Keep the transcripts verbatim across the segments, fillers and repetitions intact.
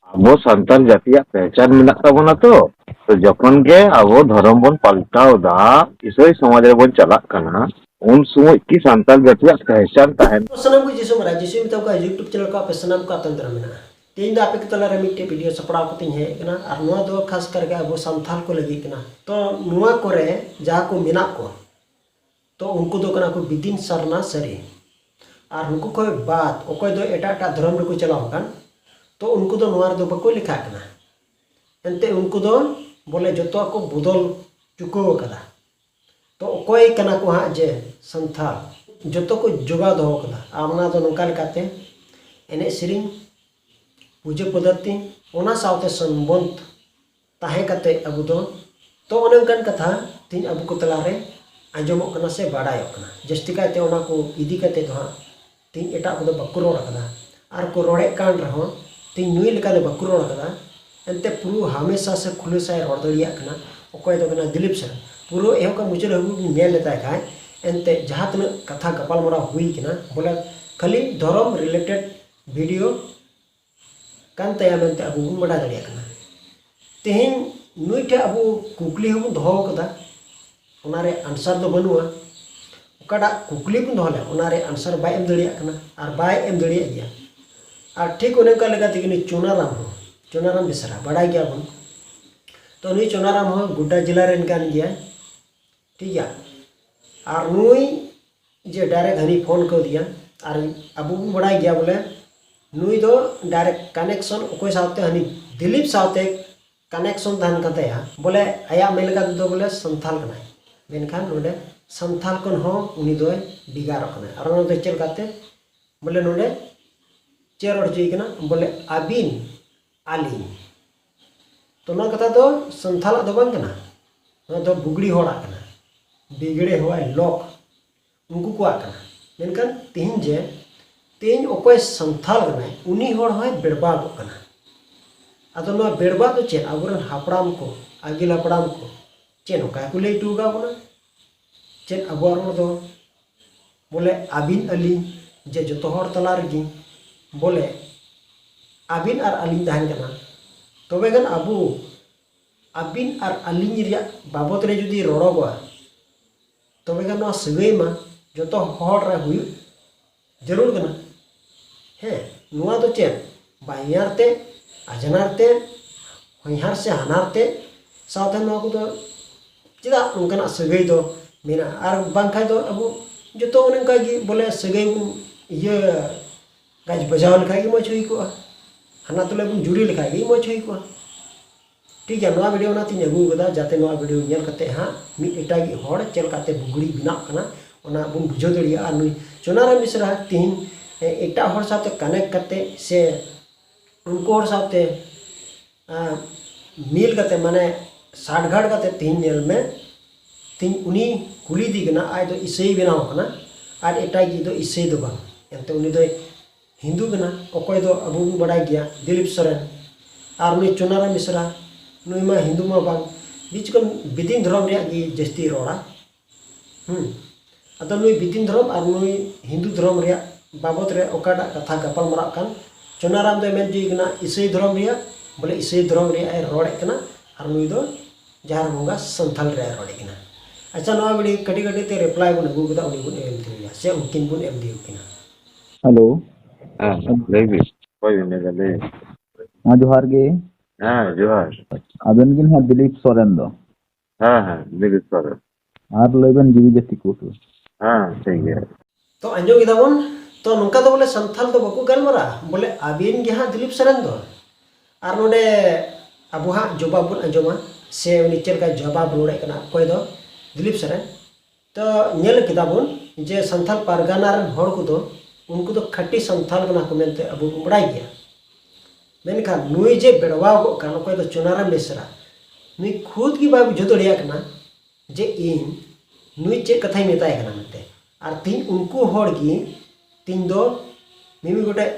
ᱟᱵᱚ ᱥᱟᱱᱛᱟᱲ ᱡᱟᱹᱛᱤᱭᱟᱜ ᱯᱮᱦᱪᱟᱱ ᱢᱮᱱᱟᱜ ᱛᱟᱵᱚᱱᱟ ᱛᱚ᱾ ᱛᱚ ᱡᱚᱠᱷᱚᱱ ᱜᱮ ᱟᱵᱚ ᱫᱷᱚᱨᱚᱢ ᱵᱚᱱ ᱯᱟᱞᱴᱟᱣ ᱫᱟ, ᱤᱥᱟᱹᱭ ᱥᱚᱢᱟᱡᱽ ᱨᱮᱵᱚᱱ ᱪᱟᱞᱟᱜ ᱠᱟᱱᱟ, ᱩᱱ ᱥᱚᱢᱚᱭ ᱠᱤ ᱥᱟᱱᱛᱟᱲ ᱡᱟᱹᱛᱤᱭᱟᱜ ᱯᱮᱦᱪᱟᱱ ᱛᱟᱦᱮᱱ? ᱥᱟᱱᱟᱢ ᱠᱚ ᱡᱤᱥᱩ ᱢᱟᱨᱟᱡᱽ, ᱡᱤᱥᱩ ᱢᱮᱛᱟᱢ ᱠᱟᱱᱟ YouTube channel ᱠᱚ ᱟᱯᱮ ᱥᱟᱱᱟᱢ ᱠᱚ ᱟᱛᱟᱝ ᱫᱟᱨᱟᱢ ᱢᱮᱱᱟᱜᱼᱟ᱾ ᱛᱮᱦᱮᱧ ᱫᱚ ᱟᱯᱮ ᱠᱚ ᱛᱟᱞᱟᱨᱮ ᱢᱤᱫᱴᱮᱡ video ᱥᱟᱯᱲᱟᱣ ᱠᱟᱛᱮᱧ ᱦᱮᱡ ᱟᱠᱟᱱᱟ, ᱟᱨ ᱱᱚᱣᱟ ᱫᱚ ᱠᱷᱟᱥ ᱠᱟᱨᱜᱮ ᱟᱵᱚ ᱥᱟᱱᱛᱟᱲ ᱠᱚ ᱞᱟᱹᱜᱤᱫ ᱠᱟᱱᱟ᱾ ᱛᱚ ᱱᱚᱣᱟ ᱠᱚᱨᱮ ᱡᱟᱦᱟᱸ ᱠᱚ ᱢᱮᱱᱟᱜ ᱠᱚ, ᱛᱚ ᱩᱱᱠᱩ ᱫᱚ ᱠᱟᱱᱟ ᱠᱚ ᱵᱤᱫᱤᱱ ᱥᱟᱨᱱᱟ ᱥᱟᱹᱨᱤ᱾ ᱟᱨ ᱱᱩᱠᱩ ᱠᱷᱚᱱ ᱵᱟᱫ ᱚᱠᱚᱭ ᱫᱚ ᱮᱴᱟᱜ ᱮᱴᱟᱜ ᱫᱷᱚᱨᱚᱢ ᱨᱮᱠᱚ ᱪᱟᱞᱟᱣ ᱟᱠᱟᱱ, ᱛᱚ ᱩᱱᱠᱩ ᱫᱚ ᱱᱚᱣᱟ ᱨᱮᱫᱚ ᱵᱟᱠᱚ ᱞᱮᱠᱷᱟᱜ ᱠᱟᱱᱟ᱾ ᱮᱱᱛᱮ ᱩᱱᱠᱩ ᱫᱚ ᱵᱚᱞᱮ ᱡᱚᱛᱚᱣᱟᱜ ᱠᱚ ᱵᱚᱫᱚᱞ ᱪᱩᱠᱟᱹᱣ ᱟᱠᱟᱫᱟ᱾ ᱛᱚ ᱚᱠᱚᱭ ᱠᱟᱱᱟ ᱠᱚ ᱦᱟᱸᱜ ᱡᱮ ᱥᱟᱱᱛᱷᱟᱞ? ᱡᱚᱛᱚ ᱠᱚ ᱡᱚᱜᱟᱣ ᱫᱚᱦᱚ ᱠᱟᱫᱟ᱾ ᱟᱨ ᱚᱱᱟ ᱫᱚ ᱱᱚᱝᱠᱟ ᱞᱮᱠᱟᱛᱮ ᱮᱱᱮᱡ ᱥᱮᱨᱮᱧ, ᱯᱩᱡᱟᱹ ᱯᱚᱫᱷᱚᱛᱤ, ᱚᱱᱟ ᱥᱟᱶᱛᱮ ᱥᱚᱢᱵᱚᱱᱫᱷ ᱛᱟᱦᱮᱸ ᱠᱟᱛᱮ ᱟᱵᱚ ᱫᱚ, ᱛᱚ ᱚᱱᱮ ᱚᱱᱠᱟᱱ ᱠᱟᱛᱷᱟ ᱛᱮᱦᱮᱧ ᱟᱵᱚ ᱠᱚ ᱛᱟᱞᱟᱨᱮ ᱟᱸᱡᱚᱢᱚᱜ ᱠᱟᱱᱟ ᱥᱮ ᱵᱟᱰᱟᱭᱚᱜ ᱠᱟᱱᱟ᱾ ᱡᱟᱹᱥᱛᱤ ᱠᱟᱭᱛᱮ ᱚᱱᱟ ᱠᱚ ᱤᱫᱤ ᱠᱟᱛᱮ ᱫᱚ ᱦᱟᱸᱜ ᱛᱮᱦᱮᱧ ᱮᱴᱟᱜ ᱠᱚᱫᱚ ᱵᱟᱠᱚ ᱨᱚᱲ ᱟᱠᱟᱫᱟ᱾ ᱟᱨ ᱠᱚ ᱨᱚᱲᱮᱫ ᱠᱟᱱ ᱨᱮᱦᱚᱸ ᱛᱮᱦᱮᱧ ᱱᱩᱭ ᱞᱮᱠᱟ ᱫᱚ ᱵᱟᱠᱚ ᱨᱚᱲ ᱟᱠᱟᱫᱟ᱾ ᱮᱱᱛᱮ ᱯᱩᱨᱟᱹ ᱦᱟᱢᱮᱥᱟ ᱥᱮ ᱠᱷᱩᱞᱟᱹᱥᱟᱭ ᱨᱚᱲ ᱫᱟᱲᱮᱭᱟᱜ ᱠᱟᱱᱟ᱾ ᱚᱠᱚᱭ ᱫᱚ ᱠᱟᱱᱟ ᱫᱤᱞᱤᱯ ᱥᱮᱱ᱾ ᱯᱩᱨᱟᱹ ᱮᱦᱚᱵ ᱠᱷᱚᱱ ᱢᱩᱪᱟᱹᱫ ᱦᱟᱹᱵᱤᱡ ᱵᱚᱱ ᱧᱮᱞ ᱞᱮᱛᱟᱭ ᱠᱷᱟᱡ, ᱮᱱᱛᱮ ᱡᱟᱦᱟᱸ ᱛᱤᱱᱟᱹᱜ ᱠᱟᱛᱷᱟ ᱜᱟᱯᱟᱞᱢᱟᱨᱟᱣ ᱦᱩᱭ ᱠᱟᱱᱟ, ᱵᱚᱞᱮ ᱠᱷᱟᱹᱞᱤ ᱫᱷᱚᱨᱚᱢ related video ᱠᱟᱱ ᱛᱟᱭᱟ ᱢᱮᱱᱛᱮ ᱟᱵᱚ ᱵᱚᱱ ᱵᱟᱰᱟᱭ ᱫᱟᱲᱮᱭᱟᱜ ᱠᱟᱱᱟ᱾ ᱛᱮᱦᱮᱧ ᱱᱩᱭ ᱴᱷᱮᱱ ᱟᱵᱚ ᱠᱩᱠᱞᱤ ᱦᱚᱸᱵᱚᱱ ᱫᱚᱦᱚ ᱟᱠᱟᱫᱟ, ᱚᱱᱟ ᱨᱮ answer ᱫᱚ ᱵᱟᱹᱱᱩᱜᱼᱟ᱾ ᱚᱠᱟᱴᱟᱜ ᱠᱩᱠᱞᱤ ᱵᱚᱱ ᱫᱚᱦᱚ ᱞᱮᱫ, ᱚᱱᱟ ᱨᱮ answer ᱵᱟᱭ ᱮᱢ ᱫᱟᱲᱮᱭᱟᱜ ᱠᱟᱱᱟ ᱟᱨ ᱵᱟᱭ ᱮᱢ ᱫᱟᱲᱮᱭᱟᱜ ᱜᱮᱭᱟ᱾ ᱟᱨ ᱴᱷᱤᱠ ᱚᱱᱮ ᱚᱱᱠᱟ ᱞᱮᱠᱟ ᱛᱮᱜᱮ ᱱᱩᱭ ᱪᱩᱱᱟᱨᱟᱢ ᱦᱚᱸ, ᱪᱩᱱᱟᱨᱟᱢ ᱵᱮᱥᱨᱟ ᱵᱟᱰᱟᱭ ᱜᱮᱭᱟᱵᱚᱱ᱾ ᱛᱚ ᱱᱩᱭ ᱪᱩᱱᱟᱨᱟᱢ ᱦᱚᱸ ᱜᱳᱰᱰᱟ ᱡᱮᱞᱟ ᱨᱮᱱ ᱠᱟᱱ ᱜᱮᱭᱟᱭ, ᱴᱷᱤᱠ ᱜᱮᱭᱟ᱾ ᱟᱨ ᱱᱩᱭ ᱡᱮ direct ᱦᱟᱹᱱᱤ ᱯᱷᱳᱱ ᱠᱟᱣᱫᱮᱭᱟ, ᱟᱨ ᱟᱵᱚ ᱵᱚᱱ ᱵᱟᱲᱟᱭ ᱜᱮᱭᱟ ᱵᱚᱞᱮ ᱱᱩᱭ ᱫᱚ direct connection ᱚᱠᱚᱭ ᱥᱟᱶᱛᱮ, ᱦᱟᱹᱱᱤ ᱫᱤᱞᱤᱯ ᱥᱟᱶᱛᱮ connection ᱛᱟᱦᱮᱱ ᱠᱟᱱ ᱛᱟᱭᱟ᱾ ᱵᱚᱞᱮ ᱟᱭᱟᱜ ᱢᱮᱱ ᱞᱮᱠᱟ ᱛᱮᱫᱚ ᱵᱚᱞᱮ ᱥᱟᱱᱛᱷᱟᱞ ᱠᱟᱱᱟᱭ, ᱢᱮᱱᱠᱷᱟᱱ ᱱᱚᱰᱮ ᱥᱟᱱᱛᱷᱟᱞ ᱠᱷᱚᱱ ᱦᱚᱸ ᱩᱱᱤ ᱫᱚᱭ ᱵᱷᱮᱜᱟᱨᱚᱜ ᱠᱟᱱᱟ᱾ ᱟᱨ ᱚᱱᱟ ᱫᱚ ᱪᱮᱫ ᱞᱮᱠᱟᱛᱮ? ᱵᱚᱞᱮ ᱱᱚᱰᱮ ᱪᱮᱫ ᱨᱚᱲ ᱦᱚᱪᱚᱭᱮ ᱠᱟᱱᱟ? ᱵᱚᱞᱮ ᱟᱹᱵᱤᱱ, ᱟᱹᱞᱤᱧ᱾ ᱛᱚ ᱱᱚᱣᱟ ᱠᱟᱛᱷᱟ ᱫᱚ ᱥᱟᱱᱛᱷᱟᱞᱟᱜ ᱫᱚ ᱵᱟᱝ ᱠᱟᱱᱟ, ᱱᱚᱣᱟ ᱫᱚ ᱵᱩᱜᱲᱤ ᱦᱚᱲᱟᱜ ᱠᱟᱱᱟ, ᱵᱤᱜᱲᱮ ᱦᱚᱣᱟᱭ ᱞᱚᱠ, ᱩᱱᱠᱩ ᱠᱚᱣᱟᱜ ᱠᱟᱱᱟ᱾ ᱢᱮᱱᱠᱷᱟᱱ ᱛᱮᱦᱮᱧ ᱡᱮ, ᱛᱮᱦᱮᱧ ᱚᱠᱚᱭ ᱥᱟᱱᱛᱷᱟᱞ ᱠᱟᱱᱟᱭ, ᱩᱱᱤ ᱦᱚᱲ ᱦᱚᱸᱭ ᱵᱮᱲᱵᱟᱜᱚᱜ ᱠᱟᱱᱟ᱾ ᱟᱫᱚ ᱱᱚᱣᱟ ᱵᱮᱲᱵᱟᱜ ᱫᱚ ᱪᱮᱫ? ᱟᱵᱚᱨᱮᱱ ᱦᱟᱯᱲᱟᱢ ᱠᱚ, ᱟᱹᱜᱤᱞ ᱦᱟᱯᱲᱟᱢ ᱠᱚ ᱪᱮᱫ ᱱᱚᱝᱠᱟ ᱜᱮᱠᱚ ᱞᱟᱹᱭ ᱦᱚᱴᱚ ᱟᱠᱟᱫ ᱵᱚᱱᱟ? ᱪᱮᱫ ᱟᱵᱚᱣᱟᱜ ᱨᱚᱲ ᱫᱚ ᱵᱚᱞᱮ ᱟᱹᱵᱤᱱ ᱟᱹᱞᱤᱧ ᱡᱮ ᱡᱚᱛᱚ ᱦᱚᱲ ᱛᱟᱞᱟ ᱨᱮᱜᱮ ᱵᱚᱞᱮ ᱟᱹᱵᱤᱱ ᱟᱨ ᱟᱹᱞᱤᱧ ᱛᱟᱦᱮᱱ ᱠᱟᱱᱟ, ᱛᱚᱵᱮ ᱠᱷᱟᱱ ᱟᱵᱚ ᱟᱹᱵᱤᱱ ᱟᱨ ᱟᱹᱞᱤᱧ ᱨᱮᱭᱟᱜ ᱵᱟᱵᱚᱫ ᱨᱮ ᱡᱩᱫᱤ ᱨᱚᱲᱚᱜᱚᱜᱼᱟ, ᱛᱚᱵᱮ ᱠᱷᱟᱱ ᱱᱚᱣᱟ ᱥᱟᱹᱜᱟᱹᱭ ᱢᱟ ᱡᱚᱛᱚ ᱦᱚᱲ ᱨᱮ ᱦᱩᱭᱩᱜ ᱡᱟᱹᱨᱩᱲ ᱠᱟᱱᱟ᱾ ᱦᱮᱸ, ᱱᱚᱣᱟ ᱫᱚ ᱪᱮᱫ? ᱵᱟᱦᱧᱟᱨ ᱛᱮ, ᱟᱡᱷᱱᱟᱨ ᱛᱮ, ᱦᱚᱧᱦᱟᱨ ᱥᱮ ᱦᱟᱱᱦᱟᱨ ᱛᱮ, ᱥᱟᱶᱛᱮ ᱱᱚᱣᱟ ᱠᱚᱫᱚ ᱪᱮᱫᱟᱜ ᱱᱚᱝᱠᱟᱱᱟᱜ ᱥᱟᱹᱜᱟᱹᱭ ᱫᱚ ᱢᱮᱱᱟᱜᱼᱟ? ᱟᱨ ᱵᱟᱝᱠᱷᱟᱱ ᱫᱚ ᱟᱵᱚ ᱡᱚᱛᱚ ᱚᱱᱮ ᱚᱱᱠᱟ ᱜᱮ ᱵᱚᱞᱮ ᱥᱟᱹᱜᱟᱹᱭ ᱵᱚᱱ ᱤᱭᱟᱹ ᱜᱟᱡᱽ ᱵᱟᱡᱟᱣ ᱞᱮᱠᱷᱟᱡ ᱜᱮ ᱢᱚᱡᱽ ᱦᱩᱭ ᱠᱚᱜᱼᱟ᱾ ᱦᱟᱱᱟ ᱛᱩᱞᱟᱹ ᱵᱚᱱ ᱡᱩᱨᱤ ᱞᱮᱠᱷᱟᱡ ᱜᱮ ᱢᱚᱡᱽ ᱦᱩᱭ ᱠᱚᱜᱼᱟ᱾ ᱴᱷᱤᱠ ᱜᱮᱭᱟ, ᱱᱚᱣᱟ ᱵᱷᱤᱰᱤᱭᱳ ᱚᱱᱟᱛᱤᱧ ᱟᱹᱜᱩ ᱟᱠᱟᱫᱟ, ᱡᱟᱛᱮ ᱱᱚᱣᱟ ᱵᱷᱤᱰᱤᱭᱳ ᱧᱮᱞ ᱠᱟᱛᱮ ᱦᱟᱸᱜ ᱢᱤᱫ ᱮᱴᱟᱜᱤᱡ ᱦᱚᱲ ᱪᱮᱫ ᱞᱮᱠᱟᱛᱮ ᱵᱩᱜᱲᱤ ᱵᱮᱱᱟᱜ ᱠᱟᱱᱟ, ᱚᱱᱟ ᱵᱚᱱ ᱵᱩᱡᱷᱟᱹᱣ ᱫᱟᱲᱮᱭᱟᱜᱼᱟ᱾ ᱟᱨ ᱱᱩᱭ ᱪᱩᱱᱟᱨᱟᱢ ᱢᱤᱥᱨᱟ ᱛᱤᱦᱤᱧ, ᱮ, ᱮᱴᱟᱜ ᱦᱚᱲ ᱥᱟᱶᱛᱮ ᱠᱟᱱᱮᱠᱴ ᱠᱟᱛᱮ ᱥᱮ ᱩᱱᱠᱩ ᱦᱚᱲ ᱥᱟᱶᱛᱮ, ᱟ, ᱢᱤᱞ ᱠᱟᱛᱮ, ᱢᱟᱱᱮ ᱥᱟᱴᱜᱷᱟᱴ ᱠᱟᱛᱮ ᱛᱤᱦᱤᱧ ᱧᱮᱞ ᱢᱮ, ᱛᱤᱦᱤᱧ ᱩᱱᱤ ᱠᱩᱞᱤᱭᱮᱫᱮ ᱠᱟᱱᱟ, ᱟᱡ ᱫᱚ ᱤᱥᱟᱹᱭ ᱵᱮᱱᱟᱣ ᱠᱟᱱᱟ ᱟᱨ ᱮᱴᱟᱜᱤᱡ ᱫᱚ ᱤᱥᱟᱹᱭ ᱫᱚ ᱵᱟᱝ᱾ ᱮᱱᱛᱮ ᱩᱱᱤ ᱫᱚᱭ ᱦᱤᱱᱫᱩ ᱠᱟᱱᱟ, ᱚᱠᱚᱭ ᱫᱚ ᱟᱵᱚ ᱵᱚᱱ ᱵᱟᱲᱟᱭ ᱜᱮᱭᱟ, ᱫᱤᱞᱤᱯ ᱥᱚᱨᱮᱱ᱾ ᱟᱨ ᱱᱩᱭ ᱪᱩᱱᱟᱨᱟᱢ ᱢᱤᱥᱨᱟ, ᱱᱩᱭ ᱢᱟ ᱦᱤᱱᱫᱩ ᱢᱟ ᱵᱟᱝ, ᱵᱤᱪ ᱠᱷᱚᱱ ᱵᱤᱫᱤᱱ ᱫᱷᱚᱨᱚᱢ ᱨᱮᱭᱟᱜ ᱜᱮ ᱡᱟᱹᱥᱛᱤ ᱨᱚᱲᱟ᱾ ᱦᱩᱸ᱾ ᱟᱫᱚ ᱱᱩᱭ ᱵᱤᱫᱤᱱ ᱫᱷᱚᱨᱚᱢ ᱟᱨ ᱱᱩᱭ ᱦᱤᱱᱫᱩ ᱫᱷᱚᱨᱚᱢ ᱨᱮᱭᱟᱜ ᱵᱟᱵᱚᱛ ᱨᱮ ᱚᱠᱟᱴᱟᱜ ᱠᱟᱛᱷᱟ ᱜᱟᱯᱟᱞ ᱢᱟᱨᱟᱜ ᱠᱟᱱ, ᱪᱩᱱᱟᱨᱟᱢ ᱫᱚᱭ ᱢᱮᱱ ᱦᱚᱪᱚᱭᱮ ᱠᱟᱱᱟ ᱤᱥᱟᱹᱭ ᱫᱷᱚᱨᱚᱢ ᱨᱮᱭᱟᱜ, ᱵᱚᱞᱮ ᱤᱥᱟᱹᱭ ᱫᱷᱚᱨᱚᱢ ᱨᱮᱭᱟᱜ ᱮ ᱨᱚᱲᱮᱫ ᱠᱟᱱᱟ, ᱟᱨ ᱱᱩᱭ ᱫᱚ ᱡᱟᱦᱮᱨ ᱵᱚᱸᱜᱟ ᱥᱟᱱᱛᱷᱟᱞ ᱨᱮᱭᱟᱜ ᱮ ᱨᱚᱲᱮᱫ ᱠᱟᱱᱟ᱾ ᱟᱪᱪᱷᱟ, ᱱᱚᱣᱟ ᱵᱷᱤᱰᱤᱭᱳ ᱠᱟᱹᱴᱤᱡ ᱠᱟᱹᱴᱤᱡ ᱛᱮ ᱨᱤᱯᱞᱟᱭ ᱵᱚᱱ ᱟᱹᱜᱩ ᱠᱮᱫᱟ, ᱩᱱᱤ ᱵᱚᱱ ᱮᱢ ᱫᱤᱭᱟ ᱥᱮ ᱩᱱᱠᱤᱱ ᱵᱚᱱ ᱮᱢ ᱫᱤᱭᱟ ᱠᱤᱱᱟ᱾ ᱦᱮᱞᱳ᱾ ᱦᱮᱸ, ᱦᱮᱸ, ᱞᱟᱹᱭ ᱵᱤᱱ᱾ ᱚᱠᱚᱭ ᱵᱤᱱ ᱞᱟᱹᱭᱫᱟ? ᱞᱟᱹᱭ ᱵᱤᱱ᱾ ᱦᱮᱸ, ᱡᱚᱦᱟᱨ ᱜᱮ᱾ ᱦᱮᱸ, ᱡᱚᱦᱟᱨ᱾ ᱟᱵᱮᱱ ᱜᱮ ᱱᱟᱦᱟᱜ ᱫᱤᱞᱤᱯ ᱥᱚᱨᱮᱱ ᱫᱚ? ᱦᱮᱸ, ᱦᱮᱸ, ᱫᱤᱞᱤᱯ ᱥᱚᱨᱮᱱ᱾ ᱟᱨ ᱞᱟᱹᱭ ᱵᱮᱱ ᱡᱤᱣᱤ ᱡᱟᱹᱛᱤ ᱠᱚ᱾ ᱦᱮᱸ, ᱴᱷᱤᱠ ᱜᱮᱭᱟ᱾ ᱛᱚ ᱟᱸᱡᱚᱢ ᱠᱮᱫᱟ ᱵᱚᱱ, ᱛᱚ ᱱᱚᱝᱠᱟ ᱫᱚ ᱵᱚᱞᱮ ᱥᱟᱱᱛᱷᱟᱞ ᱫᱚ ᱵᱟᱠᱚ ᱜᱟᱞᱢᱟᱨᱟ, ᱵᱚᱞᱮ ᱟᱵᱮᱱ ᱜᱮ ᱦᱟᱸᱜ ᱫᱤᱞᱤᱯ ᱥᱚᱨᱮᱱ ᱫᱚ᱾ ᱟᱨ ᱱᱚᱰᱮ ᱟᱵᱚ ᱦᱟᱸᱜ ᱡᱚᱵᱟᱵ ᱵᱚᱱ ᱟᱸᱡᱚᱢᱟ, ᱥᱮ ᱩᱱᱤ ᱪᱮᱫ ᱞᱮᱠᱟᱭ ᱡᱚᱵᱟᱵ ᱨᱩᱣᱟᱹᱲᱮᱫ ᱠᱟᱱᱟ, ᱚᱠᱚᱭ ᱫᱚ ᱫᱤᱞᱤᱯ ᱥᱚᱨᱮᱱ᱾ ᱛᱚ ᱧᱮᱞ ᱠᱮᱫᱟ ᱵᱚᱱ ᱡᱮ ᱥᱟᱱᱛᱷᱟᱞ ᱯᱟᱨᱜᱟᱱᱟ ᱨᱮᱱ ᱦᱚᱲ ᱠᱚᱫᱚ, ᱩᱱᱠᱩ ᱫᱚ ᱠᱷᱟᱹᱴᱤ ᱥᱟᱱᱛᱷᱟᱞ ᱠᱟᱱᱟ ᱠᱚ ᱢᱮᱱᱛᱮ ᱟᱵᱚ ᱵᱚᱱ ᱵᱟᱲᱟᱭ ᱜᱮᱭᱟ᱾ ᱢᱮᱱᱠᱷᱟᱱ ᱱᱩᱭ ᱡᱮ ᱵᱮᱲᱣᱟᱣ ᱜᱚᱜ ᱠᱟᱱ, ᱚᱠᱚᱭ ᱫᱚ ᱪᱩᱱᱟᱨᱟᱢ ᱵᱮᱥᱨᱟ, ᱱᱩᱭ ᱠᱷᱩᱫ ᱜᱮ ᱵᱟᱭ ᱵᱩᱡᱷᱟᱹᱣ ᱫᱟᱲᱮᱭᱟᱜ ᱠᱟᱱᱟ ᱡᱮ ᱤᱧ ᱱᱩᱭ ᱪᱮᱫ ᱠᱟᱛᱷᱟᱧ ᱢᱮᱛᱟᱭ ᱠᱟᱱᱟ ᱢᱮᱱᱛᱮ᱾ ᱟᱨ ᱛᱤᱦᱤᱧ ᱩᱱᱠᱩ ᱦᱚᱲ ᱜᱮ ᱛᱤᱦᱤᱧ ᱫᱚ ᱢᱤᱢᱤᱫ ᱜᱚᱴᱮᱡ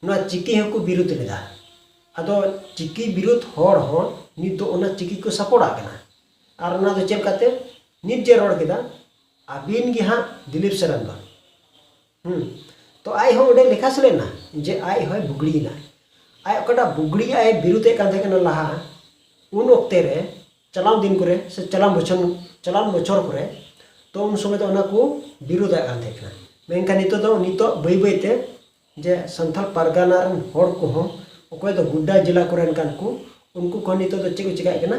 ᱱᱚᱣᱟ ᱪᱤᱠᱤ ᱦᱚᱸᱠᱚ ᱵᱤᱨᱩᱫᱷ ᱞᱮᱫᱟ᱾ ᱟᱫᱚ ᱪᱤᱠᱤ ᱵᱤᱨᱩᱫᱷ ᱦᱚᱲ ᱦᱚᱸ ᱱᱤᱛ ᱫᱚ ᱚᱱᱟ ᱪᱤᱠᱤ ᱠᱚ ᱥᱟᱯᱚᱨᱴᱟᱜ ᱠᱟᱱᱟ᱾ ᱟᱨ ᱚᱱᱟ ᱫᱚ ᱪᱮᱫ ᱞᱮᱠᱟᱛᱮ? ᱱᱤᱛ ᱡᱮ ᱨᱚᱲ ᱠᱮᱫᱟ, ᱟᱹᱵᱤᱱ ᱜᱮ ᱦᱟᱸᱜ ᱫᱤᱞᱤᱯ ᱥᱚᱨᱮᱱ ᱫᱚ᱾ ᱦᱩᱸ᱾ ᱛᱚ ᱟᱡ ᱦᱚᱸ ᱚᱸᱰᱮ ᱞᱮᱠᱷᱟ ᱥᱮᱞᱮᱫ ᱮᱱᱟ᱾ ᱡᱮ ᱟᱡ ᱦᱚᱸᱭ ᱵᱩᱜᱲᱤᱭᱮᱱᱟ᱾ ᱟᱡ ᱚᱠᱟᱴᱟᱜ ᱵᱩᱜᱲᱤ ᱟᱡ ᱵᱤᱨᱩᱫᱷ ᱮᱫ ᱠᱟᱱ ᱛᱟᱦᱮᱸ ᱠᱟᱱᱟ ᱞᱟᱦᱟ, ᱩᱱ ᱚᱠᱛᱮ ᱨᱮ ᱪᱟᱞᱟᱣ ᱫᱤᱱ ᱠᱚᱨᱮ ᱥᱮ ᱪᱟᱞᱟᱣ ᱵᱚᱪᱷᱚᱨ, ᱪᱟᱞᱟᱣ ᱵᱚᱪᱷᱚᱨ ᱠᱚᱨᱮ, ᱛᱚ ᱩᱱ ᱥᱚᱢᱚᱭ ᱫᱚ ᱚᱱᱟ ᱠᱚ ᱵᱤᱨᱩᱫᱷ ᱮᱫ ᱠᱟᱱ ᱛᱟᱦᱮᱸ ᱠᱟᱱᱟ᱾ ᱢᱮᱱᱠᱷᱟᱱ ᱱᱤᱛᱚᱜ ᱫᱚ, ᱱᱤᱛᱚᱜ ᱵᱟᱹᱭ ᱵᱟᱹᱭ ᱛᱮ ᱡᱮ ᱥᱟᱱᱛᱟᱲ ᱯᱟᱨᱜᱟᱱᱟ ᱨᱮᱱ ᱦᱚᱲ ᱠᱚᱦᱚᱸ, ᱚᱠᱚᱭ ᱫᱚ ᱜᱳᱰᱰᱟ ᱡᱮᱞᱟ ᱠᱚᱨᱮᱱ ᱠᱟᱱ ᱠᱚ, ᱩᱱᱠᱩ ᱠᱚ ᱱᱤᱛᱚᱜ ᱫᱚ ᱪᱮᱫ ᱠᱚ ᱪᱮᱠᱟᱭᱮᱫ ᱠᱟᱱᱟ?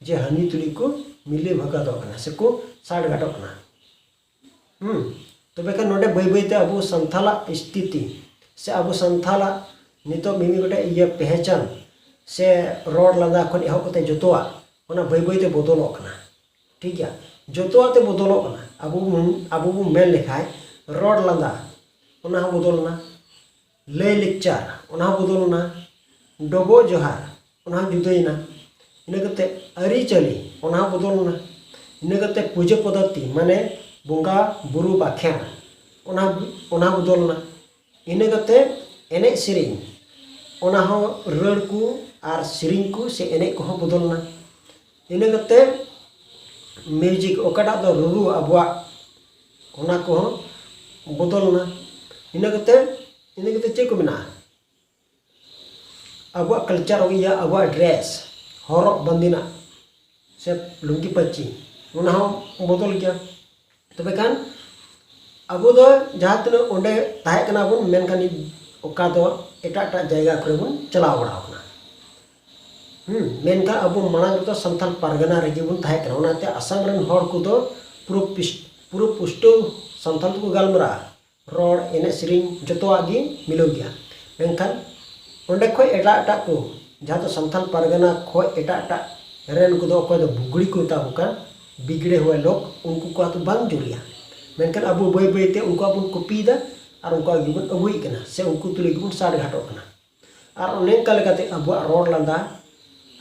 ᱡᱮ ᱦᱟᱹᱱᱤ ᱛᱩᱞᱩᱡ ᱠᱚ ᱢᱤᱞᱟᱹ ᱵᱷᱟᱜᱟᱫᱚᱜ ᱠᱟᱱᱟ ᱥᱮᱠᱚ ᱥᱟᱰ ᱜᱷᱟᱴᱚᱜ ᱠᱟᱱᱟ᱾ ᱦᱩᱸ᱾ ᱛᱚᱵᱮ ᱠᱷᱟᱱ ᱱᱚᱰᱮ ᱵᱟᱹᱭ ᱵᱟᱹᱭ ᱛᱮ ᱟᱵᱚ ᱥᱟᱱᱛᱟᱞᱟᱜ ᱥᱛᱷᱤᱛᱤ ᱥᱮ ᱟᱵᱚ ᱥᱟᱱᱛᱟᱞᱟᱜ ᱱᱤᱛᱚᱜ ᱢᱤᱢᱤᱫ ᱜᱚᱴᱮᱡ ᱤᱭᱟᱹ ᱯᱮᱦᱮᱪᱟᱱ ᱥᱮ ᱨᱚᱲ ᱞᱟᱸᱫᱟ ᱠᱷᱚᱱ ᱮᱦᱚᱵ ᱠᱟᱛᱮ ᱡᱚᱛᱚᱣᱟᱜ ᱚᱱᱟ ᱵᱟᱹᱭ ᱵᱟᱹᱭ ᱛᱮ ᱵᱚᱫᱚᱞᱚᱜ ᱠᱟᱱᱟ᱾ ᱴᱷᱤᱠ ᱜᱮᱭᱟ, ᱡᱚᱛᱚᱣᱟᱜ ᱛᱮ ᱵᱚᱫᱚᱞᱚᱜ ᱠᱟᱱᱟ᱾ ᱟᱵᱚ ᱵᱚᱱ, ᱟᱵᱚ ᱵᱚᱱ ᱢᱮᱱ ᱞᱮᱠᱷᱟᱡ ᱨᱚᱲ ᱞᱟᱸᱫᱟ, ᱚᱱᱟ ᱦᱚᱸ ᱵᱚᱫᱚᱞ ᱮᱱᱟ᱾ ᱞᱟᱹᱭ ᱞᱮᱠᱪᱟᱨ, ᱚᱱᱟ ᱦᱚᱸ ᱵᱚᱫᱚᱞ ᱮᱱᱟ᱾ ᱰᱚᱵᱚᱜ ᱡᱚᱦᱟᱨ, ᱚᱱᱟ ᱦᱚᱸ ᱡᱩᱫᱟᱹᱭᱮᱱᱟ᱾ ᱤᱱᱟᱹ ᱠᱟᱛᱮ ᱟᱹᱨᱤᱪᱟᱹᱞᱤ, ᱚᱱᱟ ᱦᱚᱸ ᱵᱚᱫᱚᱞ ᱮᱱᱟ᱾ ᱤᱱᱟᱹ ᱠᱟᱛᱮ ᱯᱩᱡᱟᱹ ᱯᱚᱫᱽᱫᱷᱚᱛᱤ, ᱢᱟᱱᱮ ᱵᱚᱸᱜᱟ ᱵᱩᱨᱩ ᱵᱟᱠᱷᱮᱬ, ᱚᱱᱟ, ᱚᱱᱟ ᱦᱚᱸ ᱵᱚᱫᱚᱞ ᱮᱱᱟ᱾ ᱤᱱᱟᱹ ᱠᱟᱛᱮ ᱮᱱᱮᱡ ᱥᱮᱨᱮᱧ, ᱚᱱᱟ ᱦᱚᱸ ᱨᱟᱹᱲ ᱠᱚ ᱟᱨ ᱥᱮᱨᱮᱧ ᱠᱚ ᱥᱮ ᱮᱱᱮᱡ ᱠᱚᱦᱚᱸ ᱵᱚᱫᱚᱞ ᱮᱱᱟ᱾ ᱤᱱᱟᱹ ᱠᱟᱛᱮ ᱢᱤᱭᱩᱡᱤᱠ, ᱚᱠᱟᱴᱟᱜ ᱫᱚ ᱨᱩᱨᱩ ᱟᱵᱚᱣᱟᱜ, ᱚᱱᱟ ᱠᱚᱦᱚᱸ ᱵᱚᱫᱚᱞ ᱮᱱᱟ᱾ ᱤᱱᱟᱹ ᱠᱟᱛᱮ, ᱤᱱᱟᱹ ᱠᱟᱛᱮ ᱪᱮᱫ ᱠᱚ ᱢᱮᱱᱟᱜᱼᱟ? ᱟᱵᱚᱣᱟᱜ ᱠᱟᱞᱪᱟᱨ, ᱤᱭᱟᱹ, ᱟᱵᱚᱣᱟᱜ ᱰᱨᱮᱥ, ᱦᱚᱨᱚᱜ ᱵᱟᱸᱫᱮᱱᱟᱜ ᱥᱮ ᱞᱩᱝᱜᱤ ᱯᱟᱹᱧᱪᱤ, ᱚᱱᱟ ᱦᱚᱸ ᱵᱚᱫᱚᱞ ᱜᱮᱭᱟ᱾ ᱛᱚᱵᱮ ᱠᱷᱟᱱ ᱟᱵᱚ ᱫᱚ ᱡᱟᱦᱟᱸ ᱛᱤᱱᱟᱹᱜ ᱚᱸᱰᱮ ᱛᱟᱦᱮᱸ ᱠᱟᱱᱟ ᱵᱚᱱ, ᱢᱮᱱᱠᱷᱟᱱ ᱚᱠᱟ ᱫᱚ ᱮᱴᱟᱜ ᱮᱴᱟᱜ ᱡᱟᱭᱜᱟ ᱠᱚᱨᱮ ᱵᱚᱱ ᱪᱟᱞᱟᱣ ᱵᱟᱲᱟ ᱟᱠᱟᱱᱟ᱾ ᱦᱩᱸ, ᱢᱮᱱᱠᱷᱟᱱ ᱟᱵᱚ ᱢᱟᱲᱟᱝ ᱨᱮᱫᱚ ᱥᱟᱱᱛᱟᱲ ᱯᱟᱨᱜᱟᱱᱟ ᱨᱮᱜᱮ ᱵᱚᱱ ᱛᱟᱦᱮᱸ ᱠᱟᱱᱟ᱾ ᱚᱱᱟᱛᱮ ᱟᱥᱟᱢ ᱨᱮᱱ ᱦᱚᱲ ᱠᱚᱫᱚ ᱯᱩᱨᱟᱹ ᱯᱤᱥ-, ᱯᱩᱨᱟᱹ ᱯᱩᱥᱴᱟᱹᱣ ᱥᱟᱱᱛᱟᱲ ᱛᱮᱠᱚ ᱜᱟᱞᱢᱟᱨᱟᱜᱼᱟ᱾ ᱨᱚᱲ, ᱮᱱᱮᱡ ᱥᱮᱨᱮᱧ, ᱡᱚᱛᱚᱣᱟᱜ ᱜᱮ ᱢᱤᱞᱟᱹᱣ ᱜᱮᱭᱟ᱾ ᱢᱮᱱᱠᱷᱟᱱ ᱚᱸᱰᱮ ᱠᱷᱚᱡ ᱮᱴᱟᱜ ᱮᱴᱟᱜ ᱠᱚ, ᱡᱟᱦᱟᱸ ᱫᱚ ᱥᱟᱱᱛᱟᱲ ᱯᱟᱨᱜᱟᱱᱟ ᱠᱷᱚᱡ ᱮᱴᱟᱜ ᱮᱴᱟᱜ ᱨᱮᱱ ᱠᱚᱫᱚ, ᱚᱠᱚᱭ ᱫᱚ ᱵᱩᱜᱲᱤ ᱠᱚ ᱢᱮᱛᱟ ᱠᱚ ᱠᱟᱱ, ᱵᱤᱜᱽᱲᱮ ᱦᱩᱭᱟ ᱞᱳᱠ, ᱩᱱᱠᱩ ᱠᱚᱣᱟᱜ ᱫᱚ ᱵᱟᱝ ᱡᱩᱨᱤᱭᱟ᱾ ᱢᱮᱱᱠᱷᱟᱱ ᱟᱵᱚ ᱵᱟᱹᱭ ᱵᱟᱹᱭ ᱛᱮ ᱩᱱᱠᱩᱣᱟᱜ ᱵᱚᱱ ᱠᱚᱯᱤᱭᱮᱫᱟ ᱟᱨ ᱩᱱᱠᱩᱣᱟᱜ ᱜᱮᱵᱚᱱ ᱟᱹᱜᱩᱭᱮᱫ ᱠᱟᱱᱟ ᱥᱮ ᱩᱱᱠᱩ ᱛᱩᱞᱩᱡ ᱜᱮᱵᱚᱱ ᱥᱟᱰ ᱜᱷᱟᱴᱚᱜ ᱠᱟᱱᱟ᱾ ᱟᱨ ᱚᱱᱮ ᱚᱱᱠᱟ ᱞᱮᱠᱟᱛᱮ ᱟᱵᱚᱣᱟᱜ ᱨᱚᱲ ᱞᱟᱸᱫᱟ,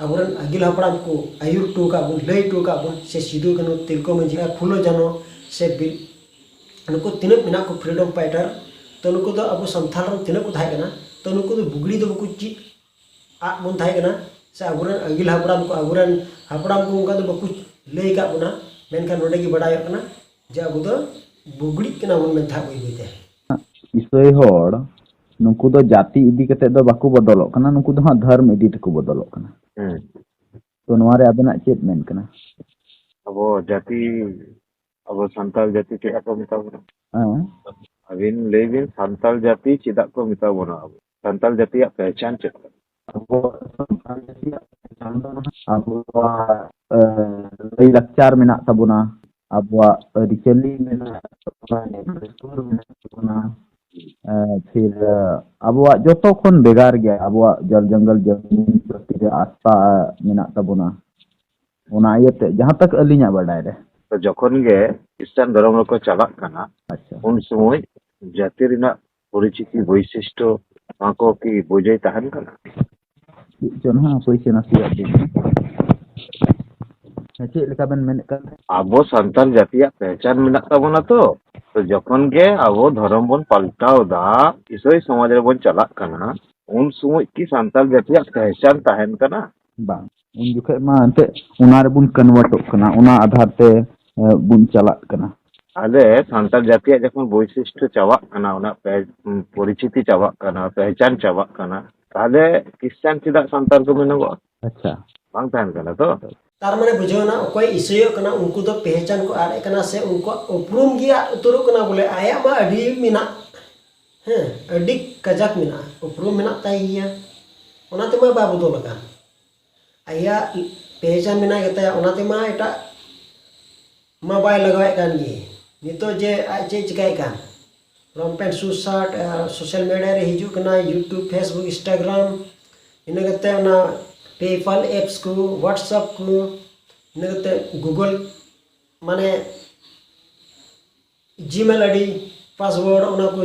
ᱟᱵᱚᱨᱮᱱ ᱟᱹᱜᱤᱞ ᱦᱟᱯᱲᱟᱢ ᱠᱚ ᱟᱹᱭᱩᱨ ᱦᱚᱴᱚ ᱟᱠᱟᱫ ᱵᱚᱱ, ᱞᱟᱹᱭ ᱦᱚᱴᱚ ᱟᱠᱟᱫ ᱵᱚᱱ, ᱥᱮ ᱥᱤᱫᱩ ᱠᱟᱹᱱᱦᱩ, ᱛᱤᱞᱠᱟᱹ ᱢᱟᱹᱡᱷᱤ ᱟᱨ ᱯᱷᱩᱞᱳ ᱡᱷᱟᱱᱚ ᱥᱮ ᱵᱤᱨ-, ᱱᱩᱠᱩ ᱛᱤᱱᱟᱹᱜ ᱢᱮᱱᱟᱜ ᱠᱚ freedom fighter, ᱛᱚ ᱱᱩᱠᱩ ᱫᱚ ᱟᱵᱚ ᱥᱟᱱᱛᱟᱲ ᱨᱮᱱ ᱛᱤᱱᱟᱹᱜ ᱠᱚ ᱛᱟᱦᱮᱸ ᱠᱟᱱᱟ, ᱛᱚ ᱱᱩᱠᱩ ᱫᱚ ᱵᱩᱜᱲᱤ ᱫᱚ ᱵᱟᱠᱚ ᱪᱮᱫ ᱟᱫ ᱵᱚᱱ ᱛᱟᱦᱮᱸ ᱠᱟᱱᱟ, ᱥᱮ ᱟᱵᱚᱨᱮᱱ ᱟᱹᱜᱤᱞ ᱦᱟᱯᱲᱟᱢ ᱠᱚ, ᱟᱵᱚᱨᱮᱱ ᱦᱟᱯᱲᱟᱢ ᱠᱚ ᱚᱱᱠᱟ ᱫᱚ ᱵᱟᱠᱚ ᱞᱟᱹᱭ ᱟᱠᱟᱫ ᱵᱚᱱᱟ᱾ ᱢᱮᱱᱠᱷᱟᱱ ᱱᱚᱰᱮ ᱜᱮ ᱵᱟᱰᱟᱭᱚᱜ ᱠᱟᱱᱟ ᱡᱮ ᱟᱵᱚ ᱫᱚ ᱵᱩᱜᱲᱤᱜ ᱠᱟᱱᱟ ᱵᱚᱱ ᱢᱮᱱᱛᱮ ᱵᱟᱹᱭ ᱵᱟᱹᱭ ᱛᱮ᱾ ᱤᱥᱟᱹᱭ ᱦᱚᱲ ᱱᱩᱠᱩ ᱫᱚ ᱡᱟᱹᱛᱤ ᱤᱫᱤ ᱠᱟᱛᱮ ᱫᱚ ᱵᱟᱠᱚ ᱵᱚᱫᱚᱞᱚᱜ ᱠᱟᱱᱟ, ᱱᱩᱠᱩ ᱫᱚ ᱦᱟᱸᱜ ᱫᱷᱚᱨᱢ ᱤᱫᱤ ᱛᱮᱠᱚ ᱵᱚᱫᱚᱞᱚᱜ ᱠᱟᱱᱟ᱾ ᱦᱮᱸ᱾ ᱛᱚ ᱱᱚᱣᱟ ᱨᱮ ᱟᱵᱮᱱᱟᱜ ᱪᱮᱫ ᱢᱮᱱ ᱠᱟᱱᱟ? ᱟᱵᱚ ᱡᱟᱹᱛᱤ, ᱟᱵᱚ ᱥᱟᱱᱛᱟᱲ ᱡᱟᱹᱛᱤ ᱪᱮᱫᱟᱜ ᱠᱚ ᱢᱮᱛᱟ ᱵᱚᱱᱟ? ᱦᱮᱸ᱾ ᱟᱹᱵᱤᱱ ᱞᱟᱹᱭ ᱵᱤᱱ, ᱥᱟᱱᱛᱟᱲ ᱡᱟᱹᱛᱤ ᱪᱮᱫᱟᱜ ᱠᱚ ᱢᱮᱛᱟ ᱵᱚᱱᱟ? ᱟᱵᱚ ᱥᱟᱱᱛᱟᱲ ᱡᱟᱹᱛᱤᱭᱟᱜ ᱯᱮᱦᱪᱟᱱ ᱪᱮᱫ ᱠᱟᱱᱟ? ᱟᱵᱚ ᱥᱟᱱᱛᱟᱲ ᱡᱟᱹᱛᱤᱭᱟᱜ ᱯᱮᱦᱪᱟᱱ ᱫᱚ ᱱᱟᱦᱟᱜ ᱟᱵᱚᱣᱟᱜ, ᱮ, ᱞᱟᱹᱭ ᱞᱟᱠᱪᱟᱨ ᱢᱮᱱᱟᱜ ᱛᱟᱵᱚᱱᱟ, ᱟᱵᱚᱣᱟᱜ ᱟᱹᱨᱤᱪᱟᱹᱞᱤ ᱢᱮᱱᱟᱜ ᱛᱟᱵᱚᱱᱟ, ᱫᱟᱥᱛᱩᱨ ᱢᱮᱱᱟᱜ ᱛᱟᱵᱚᱱᱟ, ᱮ, ᱯᱷᱤᱨ, ᱮ, ᱟᱵᱚᱣᱟᱜ ᱡᱚᱛᱚ ᱠᱷᱚᱱ ᱵᱷᱮᱜᱟᱨ ᱜᱮᱭᱟ, ᱟᱵᱚᱣᱟᱜ ᱡᱚᱞ ᱡᱚᱝᱜᱚᱞ ᱡᱚᱢᱤᱱ ᱯᱨᱚᱛᱤ ᱨᱮ ᱟᱥᱛᱷᱟ ᱢᱮᱱᱟᱜ ᱛᱟᱵᱚᱱᱟ᱾ ᱚᱱᱟ ᱤᱭᱟᱹᱛᱮ ᱡᱟᱦᱟᱸ ᱛᱟᱠ ᱟᱹᱞᱤᱧᱟᱜ ᱵᱟᱰᱟᱭ ᱨᱮ᱾ ᱛᱚ ᱡᱚᱠᱷᱚᱱ ᱜᱮ ᱠᱷᱨᱤᱥᱴᱟᱱ ᱫᱷᱚᱨᱚᱢ ᱨᱮᱠᱚ ᱪᱟᱞᱟᱜ ᱠᱟᱱᱟ, ᱟᱪᱪᱷᱟ᱾ ᱩᱱ ᱥᱚᱢᱚᱭ ᱡᱟᱹᱛᱤ ᱨᱮᱱᱟᱜ ᱯᱚᱨᱤᱪᱤᱛᱤ ᱵᱳᱭᱥᱤᱥᱴᱚ ᱱᱚᱣᱟ ᱠᱚ ᱠᱤ ᱵᱩᱡᱟᱹᱭ ᱛᱟᱦᱮᱱ ᱠᱟᱱᱟ? ᱪᱮᱫ ᱪᱚ ᱱᱟᱦᱟᱜ ᱚᱠᱚᱭ ᱥᱮ ᱱᱟᱥᱮᱭᱟᱜ ᱵᱤᱱ᱾ ᱦᱮᱸ, ᱪᱮᱫ ᱞᱮᱠᱟ ᱵᱮᱱ ᱢᱮᱱᱮᱫ ᱠᱟᱱ ᱛᱟᱦᱮᱸᱫ? ᱟᱵᱚ ᱥᱟᱱᱛᱟᱲ ᱡᱟᱹᱛᱤᱭᱟᱜ ᱯᱮᱦᱪᱟᱱ ᱢᱮᱱᱟᱜ ᱛᱟᱵᱚᱱᱟ ᱛᱚ᱾ ᱛᱚ ᱡᱚᱠᱷᱚᱱ ᱜᱮ ᱟᱵᱚ ᱫᱷᱚᱨᱚᱢ ᱵᱚᱱ ᱯᱟᱞᱴᱟᱣ ᱫᱟ, ᱤᱥᱟᱹᱭ ᱥᱚᱢᱟᱡᱽ ᱨᱮᱵᱚᱱ ᱪᱟᱞᱟᱜ ᱠᱟᱱᱟ, ᱩᱱ ᱥᱚᱢᱚᱭ ᱠᱤ ᱥᱟᱱᱛᱟᱲ ᱡᱟᱹᱛᱤᱭᱟᱜ ᱯᱮᱦᱪᱟᱱ ᱛᱟᱦᱮᱱ ᱠᱟᱱᱟ? ᱵᱟᱝ, ᱩᱱ ᱡᱚᱠᱷᱮᱡ ᱢᱟ ᱮᱱᱛᱮᱫ ᱚᱱᱟ ᱨᱮᱵᱚᱱ ᱠᱚᱱᱣᱟᱨᱴᱚᱜ ᱠᱟᱱᱟ, ᱚᱱᱟ ᱟᱫᱷᱟᱨ ᱛᱮ, ᱮ, ᱵᱚᱱ ᱪᱟᱞᱟᱜ ᱠᱟᱱᱟ᱾ ᱟᱞᱮ ᱥᱟᱱᱛᱟᱲ ᱡᱟᱹᱛᱤᱭᱟᱜ ᱡᱚᱠᱷᱚᱱ ᱵᱳᱭᱥᱤᱥᱴᱚ ᱪᱟᱵᱟᱜ ᱠᱟᱱᱟ, ᱚᱱᱟ ᱯᱮ-, ᱯᱚᱨᱤᱪᱤᱛᱤ ᱪᱟᱵᱟᱜ ᱠᱟᱱᱟ, ᱯᱮᱦᱪᱟᱱ ᱪᱟᱵᱟᱜ ᱠᱟᱱᱟ, ᱛᱟᱦᱞᱮ ᱠᱷᱨᱤᱥᱴᱟᱱ ᱪᱮᱫᱟᱜ ᱥᱟᱱᱛᱟᱲ ᱠᱚ ᱢᱮᱱᱚᱜᱚᱜᱼᱟ? ᱟᱪᱪᱷᱟ᱾ ᱵᱟᱝ ᱛᱟᱦᱮᱱ ᱠᱟᱱᱟ ᱛᱚ᱾ ᱛᱟᱨ ᱢᱟᱱᱮ ᱵᱩᱡᱷᱟᱹᱣ ᱮᱱᱟ, ᱚᱠᱚᱭ ᱤᱥᱟᱹᱭᱚᱜ ᱠᱟᱱᱟ, ᱩᱱᱠᱩ ᱫᱚ ᱯᱮᱦᱪᱟᱱ ᱠᱚ ᱟᱫ ᱮᱫ ᱠᱟᱱᱟ, ᱥᱮ ᱩᱱᱠᱩᱣᱟᱜ ᱩᱯᱨᱩᱢ ᱜᱮ ᱟᱫ ᱩᱛᱟᱹᱨᱚᱜ ᱠᱟᱱᱟ᱾ ᱵᱚᱞᱮ ᱟᱭᱟᱜ ᱢᱟ ᱟᱹᱰᱤ ᱢᱮᱱᱟᱜ, ᱦᱮᱸ, ᱟᱹᱰᱤ ᱠᱟᱡᱟᱠ ᱢᱮᱱᱟᱜᱼᱟ, ᱩᱯᱨᱩᱢ ᱢᱮᱱᱟᱜ ᱛᱟᱭ ᱜᱮᱭᱟ, ᱚᱱᱟ ᱛᱮᱢᱟ ᱵᱟᱭ ᱵᱚᱫᱚᱞ ᱟᱠᱟᱱ᱾ ᱟᱭᱟᱜ ᱯᱮᱦᱪᱟᱱ ᱢᱮᱱᱟᱜ ᱜᱮᱛᱟᱭᱟ, ᱚᱱᱟ ᱛᱮᱢᱟ ᱮᱴᱟᱜ ᱢᱟ ᱵᱟᱭ ᱞᱟᱜᱟᱣᱮᱫ ᱠᱟᱱ ᱜᱮ᱾ ᱱᱤᱛᱚᱜ ᱡᱮ ᱟᱡ ᱪᱮᱫ ᱪᱤᱠᱟᱹᱭᱮᱫ ᱠᱟᱱ, long pant suit shirt, ᱟᱨ social media ᱨᱮ ᱦᱤᱡᱩᱜ ᱠᱟᱱᱟ, YouTube, Facebook, Instagram, ᱤᱱᱟᱹ ᱠᱟᱛᱮ ᱚᱱᱟ PayPal apps ᱠᱚ, WhatsApp ᱠᱚ, ᱤᱱᱟᱹ ᱠᱟᱛᱮ Google, ᱢᱟᱱᱮ Gmail ID, password, ᱚᱱᱟ ᱠᱚ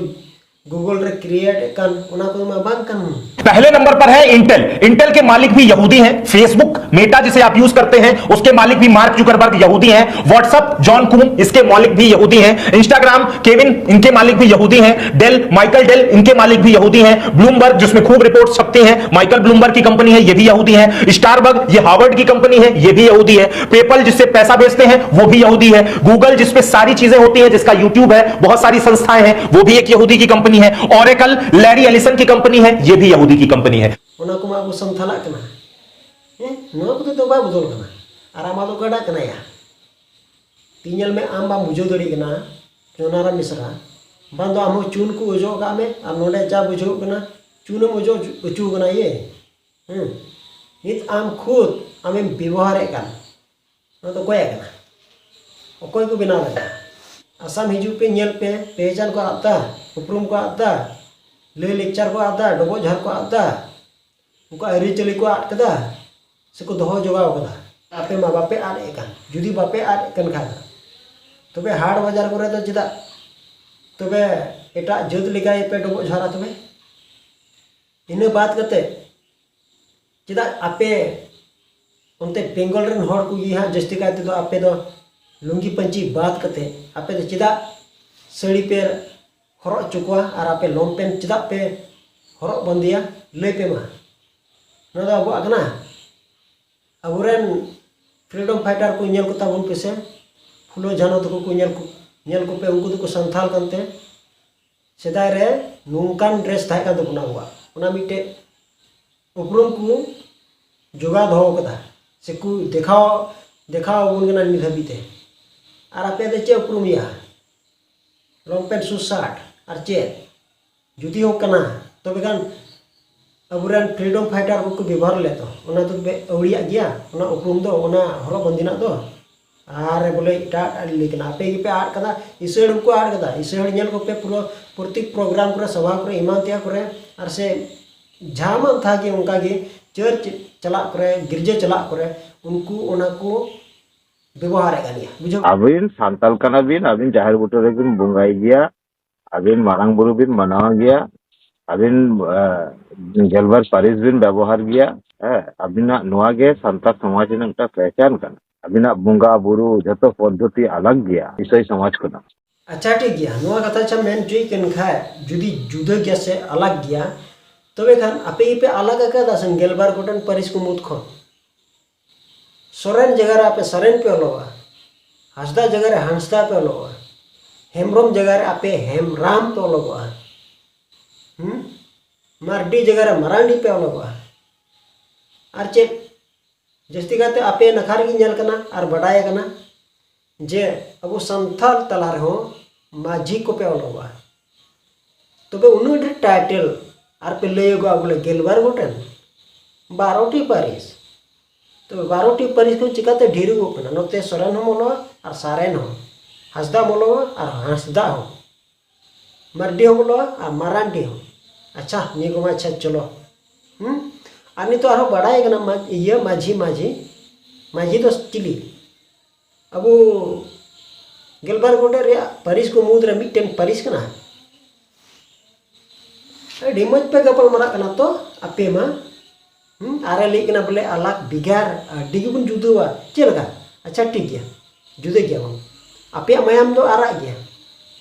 Google ᱨᱮ create ᱮᱫ ᱠᱟᱱ, ᱚᱱᱟ ᱠᱚ ᱢᱟ ᱵᱟᱝ ᱠᱟᱱ᱾ पहले नंबर पर है इंटेल। इंटेल के मालिक भी यहूदी हैं। Facebook, मेटा, जिसे आप यूज करते हैं, उसके मालिक भी मार्क जुकरबर्ग यहूदी हैं। WhatsApp, जॉन कूम, इसके मालिक भी यहूदी हैं। इंस्टाग्राम, केविन, इनके मालिक भी यहूदी हैं। डेल, माइकल डेल, इनके मालिक भी यहूदी हैं। ब्लूमबर्ग, जिसमें खूब रिपोर्ट छपती हैं, माइकल ब्लूमबर्ग की कंपनी है, ये भी यहूदी है। स्टारबग, ये हार्वर्ड की कंपनी है, ये भी यहूदी है। पेपल, जिससे पैसा भेजते हैं, वो भी यहूदी है। गूगल, जिसपे सारी चीजें होती हैं, जिसका यूट्यूब है, बहुत सारी संस्थाएं हैं, वो भी एक यहूदी की कंपनी है, ओरेकल लैरी एलिसन की कंपनी है, ये भी यहूदी की कंपनी है। ᱚᱱᱟ ᱠᱚᱢᱟ ᱟᱵᱚ ᱥᱟᱱᱛᱟᱞᱟᱜ ᱠᱟᱱᱟ᱾ ᱦᱮᱸ, ᱱᱚᱣᱟ ᱠᱚᱫᱚ ᱫᱚ ᱵᱟᱭ ᱵᱚᱫᱚᱞ ᱠᱟᱱᱟ᱾ ᱟᱨ ᱟᱢᱟᱜ ᱫᱚ ᱚᱠᱟᱴᱟᱜ ᱠᱟᱱᱟ ᱭᱟ? ᱛᱤ ᱧᱮᱞ ᱢᱮ, ᱟᱢ ᱵᱟᱢ ᱵᱩᱡᱷᱟᱹᱣ ᱫᱟᱲᱮᱭᱟᱜ ᱠᱟᱱᱟ ᱥᱳᱱᱟᱨᱟᱢ ᱢᱤᱥᱨᱟ᱾ ᱵᱟᱝ ᱫᱚ ᱟᱢ ᱦᱚᱸ ᱪᱩᱱ ᱠᱚ ᱚᱡᱚᱜ ᱠᱟᱜ ᱢᱮ, ᱟᱨ ᱱᱚᱰᱮ ᱡᱟ ᱵᱩᱡᱷᱟᱹᱣ ᱠᱟᱱᱟ, ᱪᱩᱱᱮᱢ ᱚᱡᱚᱜ ᱦᱚᱪᱚ ᱠᱟᱱᱟ ᱤᱭᱟᱹ᱾ ᱦᱮᱸ, ᱱᱤᱛ ᱟᱢ ᱠᱷᱩᱫ ᱟᱢᱮᱢ ᱵᱮᱵᱚᱦᱟᱨᱮᱫ ᱠᱟᱱ, ᱱᱚᱣᱟ ᱫᱚ ᱚᱠᱚᱭᱟᱜ ᱠᱟᱱᱟ? ᱚᱠᱚᱭ ᱠᱚ ᱵᱮᱱᱟᱣ ᱞᱮᱫᱟ? ᱟᱥᱟᱢ ᱦᱤᱡᱩᱜ ᱯᱮ, ᱧᱮᱞ ᱯᱮ, ᱯᱮᱦᱪᱟᱱ ᱠᱚ ᱟᱫ ᱫᱟ, ᱩᱯᱨᱩᱢ ᱠᱚ ᱟᱫ ᱫᱟ, ᱞᱟᱹᱭ ᱞᱮᱠᱪᱟᱨ ᱠᱚ ᱟᱫ ᱫᱟ, ᱰᱚᱵᱚᱜ ᱡᱷᱟᱨ ᱠᱚ ᱟᱫ ᱫᱟ, ᱩᱱᱠᱩ ᱟᱹᱨᱤᱪᱟᱹᱞᱤ ᱠᱚ ᱟᱫ ᱠᱟᱫᱟ ᱥᱮᱠᱚ ᱫᱚᱦᱚ ᱡᱚᱜᱟᱣ ᱠᱟᱫᱟ? ᱟᱯᱮ ᱢᱟ ᱵᱟᱯᱮ ᱟᱫ ᱮᱫ ᱠᱟᱱ᱾ ᱡᱩᱫᱤ ᱵᱟᱯᱮ ᱟᱫ ᱮᱫ ᱠᱟᱱ ᱠᱷᱟᱱ ᱫᱚ, ᱛᱚᱵᱮ ᱦᱟᱴ ᱵᱟᱡᱟᱨ ᱠᱚᱨᱮ ᱫᱚ ᱪᱮᱫᱟᱜ ᱛᱚᱵᱮ ᱮᱴᱟᱜ ᱡᱟᱹᱛ ᱞᱮᱠᱟ ᱜᱮᱯᱮ ᱰᱚᱵᱚᱜ ᱡᱷᱟᱨᱟ ᱛᱚᱵᱮ? ᱤᱱᱟᱹ ᱵᱟᱫ ᱠᱟᱛᱮ ᱪᱮᱫᱟᱜ ᱟᱯᱮ ᱚᱱᱛᱮ ᱵᱮᱝᱜᱚᱞ ᱨᱮᱱ ᱦᱚᱲ ᱠᱚᱜᱮ ᱦᱟᱸᱜ ᱡᱟᱹᱥᱛᱤ ᱠᱟᱭ ᱛᱮᱫᱚ ᱟᱯᱮ ᱫᱚ ᱞᱩᱝᱜᱤ ᱯᱟᱹᱧᱪᱤ ᱵᱟᱫ ᱠᱟᱛᱮ ᱟᱯᱮ ᱫᱚ ᱪᱮᱫᱟᱜ ᱥᱟᱹᱲᱤ ᱯᱮ ᱦᱚᱨᱚᱜ ᱦᱚᱪᱚ ᱠᱚᱣᱟ ᱟᱨ ᱟᱯᱮ ᱞᱚᱝ ᱯᱮᱱᱴ ᱪᱮᱫᱟᱜ ᱯᱮ ᱦᱚᱨᱚᱜ ᱵᱟᱸᱫᱮᱭᱟ? ᱞᱟᱹᱭ ᱯᱮ ᱢᱟ, ᱱᱚᱣᱟ ᱫᱚ ᱟᱵᱚᱣᱟᱜ ᱠᱟᱱᱟ? ᱟᱵᱚᱨᱮᱱ ᱯᱷᱨᱤᱰᱚᱢ ᱯᱷᱟᱭᱴᱟᱨ ᱠᱚ ᱧᱮᱞ ᱠᱚᱛᱟ ᱵᱚᱱ ᱯᱮᱥᱮ, ᱯᱷᱩᱞᱳ ᱡᱷᱟᱱᱚ ᱛᱟᱠᱚ ᱠᱚ ᱧᱮᱞ ᱠᱚ, ᱧᱮᱞ ᱠᱚᱯᱮ, ᱩᱱᱠᱩ ᱫᱚᱠᱚ ᱥᱟᱱᱛᱷᱟᱞ ᱠᱟᱱᱛᱮ᱾ ᱥᱮᱫᱟᱭ ᱨᱮ ᱱᱚᱝᱠᱟᱱ ᱰᱨᱮᱥ ᱛᱟᱦᱮᱸ ᱠᱟᱱ ᱛᱟᱵᱚᱱᱟ ᱟᱵᱚᱣᱟᱜ, ᱚᱱᱟ ᱢᱤᱫᱴᱮᱡ ᱩᱯᱨᱩᱢ ᱠᱚ ᱡᱚᱜᱟᱣ ᱫᱚᱦᱚ ᱠᱟᱫᱟ, ᱥᱮᱠᱚ ᱫᱮᱠᱷᱟᱣ, ᱫᱮᱠᱷᱟᱣ ᱟᱵᱚᱱ ᱠᱟᱱᱟ ᱱᱤᱛ ᱦᱟᱹᱵᱤᱡ ᱛᱮ᱾ ᱟᱨ ᱟᱯᱮ ᱫᱚ ᱪᱮᱫ ᱩᱯᱨᱩᱢ ᱦᱩᱭᱩᱜᱼᱟ? ᱞᱚᱝ ᱯᱮᱱᱴ, ᱥᱩᱴ ᱥᱟᱨᱴ, ᱟᱨ ᱪᱮᱫ? ᱡᱩᱫᱤ ᱦᱚᱸ ᱠᱟᱱᱟ, ᱛᱚᱵᱮ ᱠᱷᱟᱱ ᱟᱵᱚᱨᱮᱱ ᱯᱷᱨᱤᱰᱚᱢ ᱯᱷᱟᱭᱴᱟᱨ ᱠᱚᱠᱚ ᱵᱮᱵᱚᱦᱟᱨ ᱞᱮᱫ ᱫᱚ, ᱚᱱᱟ ᱫᱚ ᱯᱮ ᱟᱹᱣᱲᱤᱭᱟᱜ ᱜᱮᱭᱟ, ᱚᱱᱟ ᱩᱯᱨᱩᱢ ᱫᱚ, ᱚᱱᱟ ᱦᱚᱨᱚᱜ ᱵᱟᱸᱫᱮᱱᱟᱜ ᱫᱚ᱾ ᱟᱨ ᱵᱚᱞᱮ ᱮᱴᱟᱜ ᱟᱹᱰᱤ ᱞᱟᱹᱭ ᱠᱟᱱᱟ, ᱟᱯᱮ ᱜᱮᱯᱮ ᱟᱫ ᱠᱟᱫᱟ, ᱤᱥᱟᱹᱲ ᱦᱚᱸᱠᱚ ᱟᱫ ᱠᱟᱫᱟ, ᱤᱥᱟᱹᱲ ᱧᱮᱞ ᱠᱚᱯᱮ ᱯᱩᱨᱟᱹ ᱯᱨᱚᱛᱮᱠ ᱯᱨᱳᱜᱨᱟᱢ ᱠᱚᱨᱮ, ᱥᱚᱵᱷᱟ ᱠᱚᱨᱮ, ᱮᱢᱟᱱ ᱛᱮᱭᱟᱜ ᱠᱚᱨᱮ, ᱟᱨ ᱥᱮ ᱡᱟᱦᱟᱸ ᱢᱟᱱ ᱛᱟᱦᱟᱸ ᱜᱮ ᱚᱱᱠᱟ ᱜᱮ ᱪᱟᱨᱪ ᱪᱟᱞᱟᱜ ᱠᱚᱨᱮ, ᱜᱤᱨᱡᱟᱹ ᱪᱟᱞᱟᱜ ᱠᱚᱨᱮ ᱩᱱᱠᱩ ᱚᱱᱟ ᱠᱚ ᱵᱮᱵᱚᱦᱟᱨᱮᱫ ᱠᱟᱱ ᱜᱮᱭᱟ, ᱵᱩᱡᱷᱟᱹᱣ? ᱟᱹᱵᱤᱱ ᱥᱟᱱᱛᱟᱲ ᱠᱟᱱᱟ ᱵᱤᱱ, ᱟᱹᱵᱤᱱ ᱡᱟᱦᱮᱨ ᱵᱩᱴᱟᱹ ᱨᱮᱵᱤᱱ ᱵᱚᱸᱜᱟᱭ ᱜᱮᱭᱟ, ᱟᱹᱵᱤᱱ ᱢᱟᱨᱟᱝ ᱵᱩᱨᱩ ᱵᱤᱱ ᱢᱟᱱᱟᱣ ᱜᱮᱭᱟ, ᱟᱹᱵᱤᱱ, ᱮ, ᱜᱮᱞᱵᱟᱨ ᱯᱟᱹᱨᱤᱥ ᱵᱤᱱ ᱵᱮᱵᱚᱦᱟᱨ ᱜᱮᱭᱟ, ᱦᱮᱸ, ᱟᱹᱵᱤᱱᱟᱜ ᱱᱚᱣᱟ ᱜᱮ ᱥᱟᱱᱛᱟᱲ ᱥᱚᱢᱟᱡᱽ ᱨᱮᱱᱟᱜ ᱢᱤᱫᱴᱟᱝ ᱯᱮᱦᱪᱟᱱ ᱠᱟᱱᱟ᱾ ᱟᱹᱵᱤᱱᱟᱜ ᱵᱚᱸᱜᱟ ᱵᱩᱨᱩ ᱡᱷᱚᱛᱚ ᱯᱚᱫᱽᱫᱷᱚᱛᱤ ᱟᱞᱟᱜᱽ ᱜᱮᱭᱟ ᱤᱥᱟᱹᱭ ᱥᱚᱢᱟᱡᱽ ᱠᱷᱚᱱᱟᱜ᱾ ᱟᱪᱪᱷᱟ, ᱴᱷᱤᱠ ᱜᱮᱭᱟ, ᱱᱚᱣᱟ ᱠᱟᱛᱷᱟ ᱟᱪᱪᱷᱟ ᱢᱮᱱ ᱦᱚᱪᱚᱭᱮᱫ ᱠᱟᱱ ᱠᱷᱟᱡ, ᱡᱩᱫᱤ ᱡᱩᱫᱟᱹ ᱜᱮᱭᱟ ᱥᱮ ᱟᱞᱟᱜᱽ ᱜᱮᱭᱟ, ᱛᱚᱵᱮ ᱠᱷᱟᱱ ᱟᱯᱮ ᱜᱮᱯᱮ ᱟᱞᱟᱜᱽ ᱟᱠᱟᱫᱟ ᱥᱮ ᱜᱮᱞᱵᱟᱨ ᱜᱚᱴᱟᱝ ᱯᱟᱹᱨᱤᱥ ᱠᱚ ᱢᱩᱫᱽ ᱠᱷᱚᱱ? ᱥᱚᱨᱮᱱ ᱡᱟᱭᱜᱟ ᱨᱮ ᱟᱯᱮ ᱥᱚᱨᱮᱱ ᱯᱮ ᱚᱞᱚᱜᱼᱟ, ᱦᱟᱸᱥᱫᱟ ᱡᱟᱭᱜᱟ ᱨᱮ ᱦᱟᱸᱥᱫᱟ ᱯᱮ ᱚᱞᱚᱜᱼᱟ, ᱦᱮᱢᱵᱨᱚᱢ ᱡᱟᱭᱜᱟ ᱨᱮ ᱟᱯᱮ ᱦᱮᱢᱨᱟᱢ ᱯᱮ ᱚᱞᱚᱜᱚᱜᱼᱟ᱾ ᱦᱩᱸ? ᱢᱟᱨᱰᱤ ᱡᱟᱭᱜᱟ ᱨᱮ ᱢᱟᱨᱟᱱᱰᱤ ᱯᱮ ᱚᱞᱚᱜᱚᱜᱼᱟ᱾ ᱟᱨ ᱪᱮᱫ? ᱡᱟᱹᱥᱛᱤ ᱠᱟᱭᱛᱮ ᱟᱯᱮ ᱱᱟᱠᱷᱟ ᱨᱮᱜᱮ ᱧᱮᱞ ᱠᱟᱱᱟ ᱟᱨ ᱵᱟᱰᱟᱭ ᱠᱟᱱᱟ ᱡᱮ ᱟᱵᱚ ᱥᱟᱱᱛᱟᱲ ᱛᱟᱞᱟ ᱨᱮᱦᱚᱸ ᱢᱟᱹᱡᱷᱤ ᱠᱚᱯᱮ ᱚᱞᱚᱜᱚᱜᱼᱟ᱾ ᱛᱚᱵᱮ ᱩᱱᱟᱹᱜ ᱰᱷᱮᱨ ᱴᱟᱭᱴᱮᱞ ᱟᱨ ᱯᱮ ᱞᱟᱹᱭᱟᱹᱜᱚᱜᱼᱟ ᱵᱚᱞᱮ ᱜᱮᱞᱵᱟᱨ ᱜᱚᱴᱮᱱ, ᱵᱟᱨᱚᱴᱤ ᱯᱟᱹᱨᱤᱥ᱾ ᱛᱚᱵᱮ ᱵᱟᱨᱚᱴᱤ ᱯᱟᱹᱨᱤᱥ ᱠᱷᱚᱱ ᱪᱤᱠᱟᱹᱛᱮ ᱰᱷᱮᱨᱚᱜᱚᱜ ᱠᱟᱱᱟ? ᱱᱚᱛᱮ ᱥᱚᱨᱮᱱ ᱦᱚᱸ ᱚᱞᱚᱜᱼᱟ ᱟᱨ ᱥᱟᱨᱮᱱ ᱦᱚᱸ, ᱦᱟᱸᱥᱫᱟ ᱦᱚᱸ ᱚᱞᱚᱜᱼᱟ ᱟᱨ ᱦᱟᱸᱥᱫᱟ ᱦᱚᱸ, ᱢᱟᱨᱰᱤ ᱦᱚᱸ ᱚᱞᱚᱜᱼᱟ ᱟᱨ ᱢᱟᱨᱟᱱᱰᱤ ᱦᱚᱸ᱾ ᱟᱪᱪᱷᱟ, ᱱᱤᱭᱟᱹ ᱠᱚᱢᱟ ᱟᱪᱪᱷᱟ, ᱪᱚᱞᱚ᱾ ᱦᱩᱸ? ᱟᱨ ᱱᱤᱛᱚᱜ ᱟᱨᱦᱚᱸ ᱵᱟᱰᱟᱭ ᱠᱟᱱᱟ ᱢᱟ-, ᱤᱭᱟᱹ ᱢᱟᱹᱡᱷᱤ, ᱢᱟᱹᱡᱷᱤ, ᱢᱟᱹᱡᱷᱤ ᱫᱚ ᱪᱤᱞᱤ? ᱟᱵᱚ ᱜᱮᱞᱵᱟᱨ ᱜᱚᱴᱮᱡ ᱨᱮᱭᱟᱜ ᱯᱟᱹᱨᱤᱥ ᱠᱚ ᱢᱩᱫᱽ ᱨᱮ ᱢᱤᱫᱴᱮᱱ ᱯᱟᱹᱨᱤᱥ ᱠᱟᱱᱟ᱾ ᱟᱹᱰᱤ ᱢᱚᱡᱽ ᱯᱮ ᱜᱟᱯᱟᱞ ᱢᱟᱨᱟᱜ ᱠᱟᱱᱟ ᱛᱚ ᱟᱯᱮ ᱢᱟ᱾ ᱦᱩᱸ, ᱟᱨᱮ ᱞᱟᱹᱭ ᱠᱟᱱᱟ ᱵᱚᱞᱮ ᱟᱞᱟᱜᱽ ᱵᱷᱮᱜᱟᱨ, ᱟᱹᱰᱤ ᱜᱮᱵᱚᱱ ᱡᱩᱫᱟᱹᱣᱟ᱾ ᱪᱮᱫ ᱞᱮᱠᱟ? ᱟᱪᱪᱷᱟ, ᱴᱷᱤᱠ ᱜᱮᱭᱟ, ᱡᱩᱫᱟᱹ ᱜᱮᱭᱟ ᱵᱚᱱ᱾ ᱟᱯᱮᱭᱟᱜ ᱢᱟᱭᱟᱢ ᱫᱚ ᱟᱨᱟᱜ ᱜᱮᱭᱟ,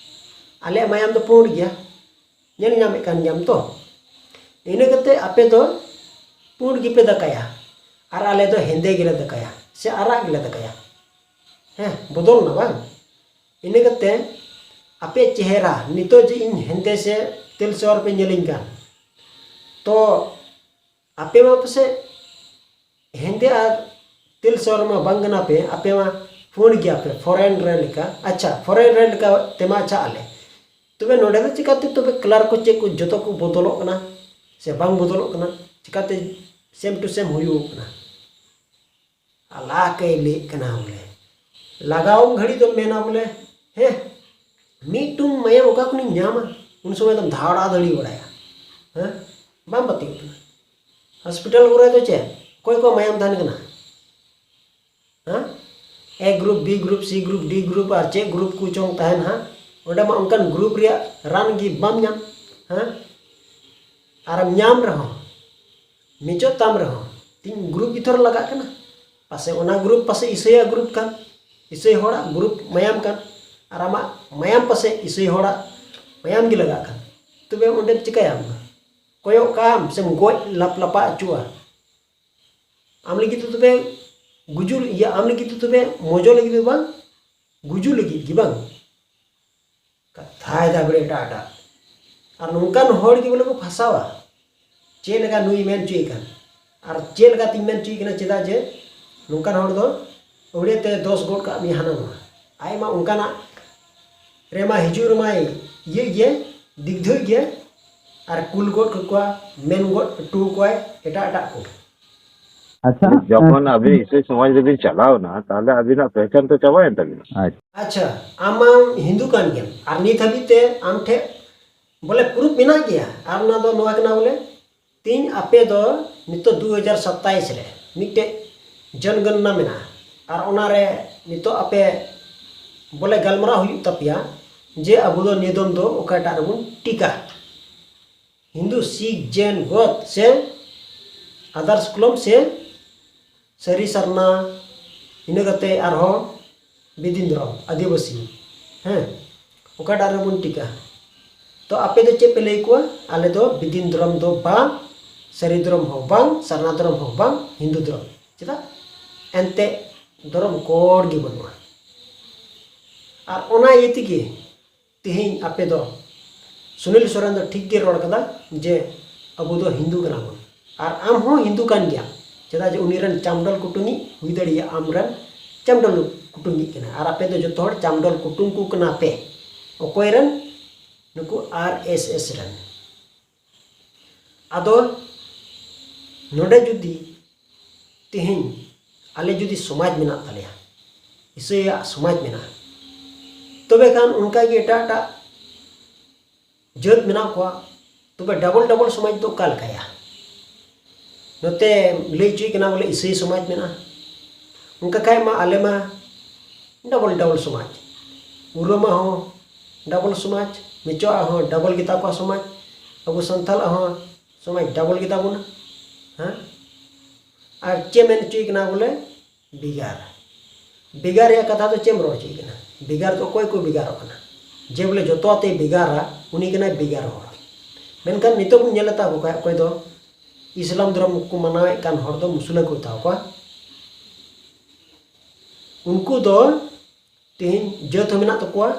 ᱟᱞᱮᱭᱟᱜ ᱢᱟᱭᱟᱢ ᱫᱚ ᱯᱩᱸᱰ ᱜᱮᱭᱟ᱾ ᱧᱮᱞ ᱧᱟᱢᱮᱫ ᱠᱟᱱ ᱜᱮᱭᱟᱢ ᱛᱚ? ᱤᱱᱟᱹ ᱠᱟᱛᱮ ᱟᱯᱮ ᱫᱚ ᱯᱩᱸᱰ ᱜᱮᱯᱮ ᱫᱟᱠᱟᱭᱟ ᱟᱨ ᱟᱞᱮ ᱫᱚ ᱦᱮᱸᱫᱮ ᱜᱮᱞᱮ ᱫᱟᱠᱟᱭᱟ ᱥᱮ ᱟᱨᱟᱜ ᱜᱮᱞᱮ ᱫᱟᱠᱟᱭᱟ᱾ ᱦᱮᱸ, ᱵᱚᱫᱚᱞ ᱱᱟ ᱵᱟᱝ? ᱤᱱᱟᱹ ᱠᱟᱛᱮ ᱟᱯᱮ ᱪᱮᱦᱨᱟ ᱱᱤᱛᱚᱜ ᱡᱮ ᱤᱧ ᱦᱮᱸᱫᱮ ᱥᱮ ᱛᱮᱞ ᱥᱚᱣᱟᱨ ᱯᱮ ᱧᱮᱞᱤᱧ ᱠᱟᱱ, ᱛᱚ ᱟᱯᱮ ᱢᱟ ᱯᱟᱥᱮᱡ ᱦᱮᱸᱫᱮ ᱟᱨ ᱛᱮᱞ ᱥᱚᱣᱟᱨ ᱢᱟ ᱵᱟᱝ ᱠᱟᱱᱟ ᱯᱮ, ᱟᱯᱮ ᱢᱟ ᱯᱩᱸᱰ ᱜᱮᱭᱟ ᱯᱮ, ᱯᱷᱚᱨᱮᱱ ᱨᱮ ᱞᱮᱠᱟ᱾ ᱟᱪᱪᱷᱟ, ᱯᱷᱚᱨᱮᱱ ᱨᱮ ᱞᱮᱠᱟ ᱛᱮᱢᱟ ᱟᱪᱪᱷᱟ ᱟᱞᱮ᱾ ᱛᱚᱵᱮ ᱱᱚᱰᱮ ᱫᱚ ᱪᱤᱠᱟᱹᱛᱮ ᱛᱚᱵᱮ ᱠᱟᱞᱟᱨ ᱠᱚ ᱪᱮᱫ ᱠᱚ ᱡᱚᱛᱚ ᱠᱚ ᱵᱚᱫᱚᱞᱚᱜ ᱠᱟᱱᱟ ᱥᱮ ᱵᱟᱝ ᱵᱚᱫᱚᱞᱚᱜ ᱠᱟᱱᱟ? ᱪᱤᱠᱟᱹᱛᱮ ᱥᱮᱢ ᱴᱩ ᱥᱮᱢ ᱦᱩᱭᱩᱜ ᱠᱟᱱᱟ? ᱟᱞᱟᱠ ᱮ ᱞᱟᱹᱭᱮᱫ ᱠᱟᱱᱟ ᱵᱚᱞᱮ᱾ ᱞᱟᱜᱟᱣ ᱜᱷᱟᱹᱲᱤ ᱫᱚᱢ ᱢᱮᱱᱟ ᱵᱚᱞᱮ, ᱦᱮᱸ, ᱢᱤᱫᱴᱩᱢ ᱢᱟᱭᱟᱢ ᱚᱠᱟ ᱠᱷᱚᱱᱤᱧ ᱧᱟᱢᱟ? ᱩᱱ ᱥᱚᱢᱚᱭ ᱫᱚᱢ ᱫᱷᱟᱣᱲᱟ ᱫᱟᱹᱲᱤ ᱵᱟᱲᱟᱭᱟ᱾ ᱦᱮᱸ, ᱵᱟᱢ ᱯᱟᱹᱛᱭᱟᱹᱜ ᱠᱟᱱᱟ᱾ ᱦᱚᱥᱯᱤᱴᱟᱞ ᱠᱚᱨᱮ ᱫᱚ ᱪᱮᱫ, ᱚᱠᱚᱭ ᱠᱚᱣᱟᱜ ᱢᱟᱭᱟᱢ ᱛᱟᱦᱮᱱ ᱠᱟᱱᱟ? ᱦᱮᱸ, A group, B group, C group, D group ᱟᱨ ᱪᱮᱫ group ᱠᱚ ᱪᱚᱝ ᱛᱟᱦᱮᱱ ᱦᱟᱸᱜ, ᱚᱸᱰᱮ ᱢᱟ ᱚᱱᱠᱟᱱ group ᱨᱮᱭᱟᱜ ᱨᱟᱱ ᱜᱮ ᱵᱟᱢ ᱧᱟᱢ᱾ ᱦᱮᱸ, ᱟᱨᱮᱢ ᱧᱟᱢ ᱨᱮᱦᱚᱸ, ᱢᱤᱪᱚᱜ ᱛᱟᱢ ᱨᱮᱦᱚᱸ, ᱛᱤᱧ group ᱜᱮ ᱛᱷᱚᱨ ᱞᱟᱜᱟᱜ ᱠᱟᱱᱟ᱾ ᱯᱟᱥᱮ ᱚᱱᱟ group ᱯᱟᱥᱮ ᱤᱥᱟᱹᱭᱟᱜ group ᱠᱟᱱ, ᱤᱥᱟᱹᱭ ᱦᱚᱲᱟᱜ group ᱢᱟᱭᱟᱢ ᱠᱟᱱ, ᱟᱨ ᱟᱢᱟᱜ ᱢᱟᱭᱟᱢ ᱯᱟᱥᱮ ᱤᱥᱟᱹᱭ ᱦᱚᱲᱟᱜ ᱢᱟᱭᱟᱢ ᱜᱮ ᱞᱟᱜᱟᱜ ᱠᱟᱱ᱾ ᱛᱚᱵᱮ ᱚᱸᱰᱮᱢ ᱪᱤᱠᱟᱹᱭᱟ? ᱟᱢ ᱫᱚ ᱠᱚᱭᱚᱜ ᱠᱟᱜ ᱟᱢ ᱥᱮᱢ ᱜᱚᱡ ᱞᱟᱯᱞᱟᱯᱟ ᱚᱪᱚᱜᱼᱟ? ᱟᱢ ᱞᱟᱹᱜᱤᱫ ᱫᱚ ᱛᱚᱵᱮ ᱜᱩᱡᱩᱜ, ᱤᱭᱟᱹ, ᱟᱢ ᱞᱟᱹᱜᱤᱫ ᱫᱚ ᱛᱚᱵᱮ ᱢᱚᱡᱚ ᱞᱟᱹᱜᱤᱫ ᱫᱚ ᱵᱟᱝ, ᱜᱩᱡᱩᱜ ᱞᱟᱹᱜᱤᱫ ᱜᱮ ᱵᱟᱝ? ᱠᱟᱛᱷᱟᱭ ᱫᱟ ᱵᱚᱞᱮ ᱮᱴᱟᱜ ᱮᱴᱟᱜ᱾ ᱟᱨ ᱱᱚᱝᱠᱟᱱ ᱦᱚᱲ ᱜᱮ ᱵᱚᱞᱮ ᱠᱚ ᱯᱷᱟᱸᱥᱟᱣᱟ᱾ ᱪᱮᱫ ᱞᱮᱠᱟ ᱱᱩᱭ ᱢᱮᱱ ᱦᱚᱪᱚᱭᱮ ᱠᱟᱱ, ᱟᱨ ᱪᱮᱫ ᱞᱮᱠᱟ ᱛᱤᱧ ᱢᱮᱱ ᱦᱚᱪᱚᱭᱮ ᱠᱟᱱᱟ, ᱪᱮᱫᱟᱜ ᱡᱮ ᱱᱚᱝᱠᱟᱱ ᱦᱚᱲ ᱫᱚ ᱟᱹᱣᱲᱤᱭᱟᱹ ᱛᱮ ᱫᱚᱥ ᱜᱚᱫ ᱠᱟᱜ ᱢᱮᱭᱟ ᱦᱟᱱᱟ ᱱᱚᱣᱟ᱾ ᱟᱡ ᱢᱟ ᱚᱱᱠᱟᱱᱟᱜ ᱨᱮᱢᱟ ᱦᱤᱡᱩᱜ ᱨᱮᱢᱟᱭ ᱤᱭᱟᱹᱜ ᱜᱮ, ᱫᱤᱜᱽᱫᱷᱟᱹᱜ ᱜᱮ, ᱟᱨ ᱠᱩᱞ ᱜᱚᱫ ᱠᱟᱠᱚᱣᱟ, ᱢᱮᱱ ᱜᱚᱫ ᱦᱚᱴᱚ ᱟᱠᱚᱣᱟᱭ ᱮᱴᱟᱜ ᱮᱴᱟᱜ ᱠᱚ᱾ ᱟᱪᱪᱷᱟ᱾ ᱡᱚᱠᱷᱚᱱ ᱟᱹᱵᱤᱱ ᱤᱥᱟᱹᱭ ᱥᱚᱢᱟᱡᱽ ᱨᱮᱵᱤᱱ ᱪᱟᱞᱟᱣ ᱮᱱᱟ, ᱛᱟᱦᱞᱮ ᱟᱹᱵᱤᱱᱟᱜ ᱯᱮᱦᱪᱟᱱ ᱛᱚ ᱪᱟᱵᱟᱭᱮᱱ ᱛᱟᱵᱤᱱᱟ᱾ ᱟᱪᱪᱷᱟ, ᱟᱢ ᱢᱟᱢ ᱦᱤᱱᱫᱩ ᱠᱟᱱ ᱜᱮᱭᱟᱢ, ᱟᱨ ᱱᱤᱛ ᱦᱟᱹᱵᱤᱡ ᱛᱮ ᱟᱢ ᱴᱷᱮᱱ ᱵᱚᱞᱮ ᱯᱨᱩᱯᱷ ᱢᱮᱱᱟᱜ ᱜᱮᱭᱟ᱾ ᱟᱨ ᱚᱱᱟ ᱫᱚ ᱱᱚᱣᱟ ᱠᱟᱱᱟ ᱵᱚᱞᱮ, ᱛᱤᱦᱤᱧ ᱟᱯᱮ ᱫᱚ ᱱᱤᱛᱚᱜ ᱫᱩ ᱦᱟᱡᱟᱨ ᱥᱟᱛᱟᱭᱤᱥ ᱨᱮ ᱢᱤᱫᱴᱮᱡ ᱡᱚᱱᱜᱚᱱᱱᱟ ᱢᱮᱱᱟᱜᱼᱟ, ᱟᱨ ᱚᱱᱟᱨᱮ ᱱᱤᱛᱚᱜ ᱟᱯᱮ ᱵᱚᱞᱮ ᱜᱟᱞᱢᱟᱨᱟᱣ ᱦᱩᱭᱩᱜ ᱛᱟᱯᱮᱭᱟ ᱡᱮ ᱟᱵᱚ ᱫᱚ ᱱᱤᱭᱟᱹ ᱫᱚᱢ ᱫᱚ ᱚᱠᱟᱴᱟᱜ ᱨᱮᱵᱚᱱ ᱴᱤᱠᱟ, ᱦᱤᱱᱫᱩ, ᱥᱤᱠᱷ, ᱡᱮᱱ, ᱜᱚᱛ ᱥᱮ ᱟᱫᱟᱨᱥ ᱠᱚᱞᱚᱢ ᱥᱮ ᱥᱟᱹᱨᱤ ᱥᱟᱨᱱᱟ, ᱤᱱᱟᱹ ᱠᱟᱛᱮ ᱟᱨᱦᱚᱸ ᱵᱤᱫᱤᱱ ᱫᱷᱚᱨᱚᱢ ᱟᱹᱫᱤᱵᱟᱹᱥᱤ, ᱦᱮᱸ, ᱚᱠᱟᱴᱟᱜ ᱨᱮᱵᱚᱱ ᱴᱤᱠᱟ? ᱛᱚ ᱟᱯᱮ ᱫᱚ ᱪᱮᱫ ᱯᱮ ᱞᱟᱹᱭ ᱠᱚᱣᱟ? ᱟᱞᱮ ᱫᱚ ᱵᱤᱫᱤᱱ ᱫᱷᱚᱨᱚᱢ ᱫᱚ ᱵᱟᱝ, ᱥᱟᱹᱨᱤ ᱫᱷᱚᱨᱚᱢ ᱦᱚᱸ ᱵᱟᱝ, ᱥᱟᱨᱱᱟ ᱫᱷᱚᱨᱚᱢ ᱦᱚᱸ ᱵᱟᱝ, ᱦᱤᱱᱫᱩ ᱫᱷᱚᱨᱚᱢ᱾ ᱪᱮᱫᱟᱜ? ᱮᱱᱛᱮ ᱫᱷᱚᱨᱚᱢ ᱠᱳᱰ ᱜᱮ ᱵᱟᱹᱱᱩᱜᱼᱟ᱾ ᱟᱨ ᱚᱱᱟ ᱤᱭᱟᱹ ᱛᱮᱜᱮ ᱛᱮᱦᱮᱧ ᱟᱯᱮ ᱫᱚ, ᱥᱩᱱᱤᱞ ᱥᱚᱨᱮᱱ ᱫᱚ ᱴᱷᱤᱠ ᱜᱮ ᱨᱚᱲ ᱠᱟᱫᱟ ᱡᱮ ᱟᱵᱚ ᱫᱚ ᱦᱤᱱᱫᱩ ᱠᱟᱱᱟ ᱵᱚᱱ, ᱟᱨ ᱟᱢ ᱦᱚᱸ ᱦᱤᱱᱫᱩ ᱠᱟᱱ ᱜᱮᱭᱟᱢ᱾ ᱪᱮᱫᱟᱜ ᱡᱮ ᱩᱱᱤ ᱨᱮᱱ ᱪᱟᱢᱰᱚᱞ ᱠᱩᱴᱩᱝᱤᱡ ᱦᱩᱭ ᱫᱟᱲᱮᱭᱟᱜᱼᱟ, ᱟᱢ ᱨᱮᱱ ᱪᱟᱢᱰᱚᱞ ᱠᱩᱴᱩᱝᱤᱡ ᱠᱟᱱᱟ, ᱟᱨ ᱟᱯᱮ ᱫᱚ ᱡᱚᱛᱚ ᱦᱚᱲ ᱪᱟᱢᱰᱚᱞ ᱠᱩᱴᱩᱝ ᱠᱚ ᱠᱟᱱᱟ ᱯᱮ᱾ ᱚᱠᱚᱭ ᱨᱮᱱ? ᱱᱩᱠᱩ ᱟᱨ ᱮᱥ ᱮᱥ ᱨᱮᱱ᱾ ᱟᱫᱚ ᱱᱚᱰᱮ ᱡᱩᱫᱤ ᱛᱮᱦᱮᱧ ᱟᱞᱮ ᱡᱩᱫᱤ ᱥᱚᱢᱟᱡᱽ ᱢᱮᱱᱟᱜ ᱛᱟᱞᱮᱭᱟ, ᱤᱥᱟᱹᱭᱟᱜ ᱥᱚᱢᱟᱡᱽ ᱢᱮᱱᱟᱜᱼᱟ, ᱛᱚᱵᱮ ᱠᱷᱟᱱ ᱚᱱᱠᱟᱜᱮ ᱮᱴᱟᱜ ᱮᱴᱟᱜ ᱡᱟᱹᱛ ᱢᱮᱱᱟᱜ ᱠᱚᱣᱟ, ᱛᱚᱵᱮ ᱰᱟᱵᱚᱞ ᱰᱟᱵᱚᱞ ᱥᱚᱢᱟᱡᱽ ᱫᱚ ᱚᱠᱟ ᱞᱮᱠᱟᱭᱟ? ᱱᱚᱛᱮ ᱞᱟᱹᱭ ᱦᱚᱪᱚᱭ ᱠᱟᱱᱟ ᱵᱚᱞᱮ ᱤᱥᱟᱹᱭ ᱥᱚᱢᱟᱡᱽ ᱢᱮᱱᱟᱜᱼᱟ, ᱚᱱᱠᱟ ᱠᱷᱟᱡ ᱢᱟ ᱟᱞᱮ ᱢᱟ ᱰᱟᱵᱚᱞ ᱰᱟᱵᱚᱞ ᱥᱚᱢᱟᱡᱽ, ᱩᱨᱟᱹᱢᱟ ᱦᱚᱸ ᱰᱟᱵᱚᱞ ᱥᱚᱢᱟᱡᱽ, ᱢᱮᱪᱚᱣᱟᱜ ᱦᱚᱸ ᱰᱟᱵᱚᱞ ᱜᱮᱛᱟ ᱠᱚᱣᱟ ᱥᱚᱢᱟᱡᱽ, ᱟᱵᱚ ᱥᱟᱱᱛᱟᱞᱟᱜ ᱦᱚᱸ ᱥᱚᱢᱟᱡᱽ ᱰᱟᱵᱚᱞ ᱜᱮᱛᱟ ᱵᱚᱱᱟ᱾ ᱦᱮᱸ, ᱟᱨ ᱪᱮᱫ ᱢᱮᱱ ᱦᱚᱪᱚᱭ ᱠᱟᱱᱟ ᱵᱚᱞᱮ ᱵᱷᱮᱜᱟᱨ, ᱵᱷᱮᱜᱟᱨ ᱨᱮᱭᱟᱜ ᱠᱟᱛᱷᱟ ᱫᱚ ᱪᱮᱫ ᱮᱢ ᱨᱚᱲ ᱦᱚᱪᱚᱭ ᱠᱟᱱᱟ? ᱵᱷᱮᱜᱟᱨ ᱫᱚ ᱚᱠᱚᱭ ᱠᱚ ᱵᱷᱮᱜᱟᱨᱚᱜ ᱠᱟᱱᱟ? ᱡᱮ ᱵᱚᱞᱮ ᱡᱚᱛᱚ ᱟᱛᱮ ᱵᱷᱮᱜᱟᱨᱟ, ᱩᱱᱤ ᱠᱟᱱᱟᱭ ᱵᱷᱮᱜᱟᱨ ᱦᱚᱲ᱾ ᱢᱮᱱᱠᱷᱟᱱ ᱱᱤᱛᱚᱜ ᱵᱚᱱ ᱧᱮᱞ ᱦᱟᱛᱟᱲ ᱠᱚ ᱠᱷᱟᱡ, ᱚᱠᱚᱭ ᱫᱚ ᱤᱥᱞᱟᱢ ᱫᱷᱚᱨᱚᱢ ᱠᱚ ᱢᱟᱱᱟᱣᱮᱫ ᱠᱟᱱ ᱦᱚᱲ ᱫᱚ ᱢᱩᱥᱞᱟᱹ ᱠᱚ ᱢᱮᱛᱟ ᱠᱚᱣᱟ᱾ ᱩᱱᱠᱩ ᱫᱚ ᱛᱮᱦᱮᱧ ᱡᱟᱹᱛ ᱦᱚᱸ ᱢᱮᱱᱟᱜ ᱛᱟᱠᱚᱣᱟ,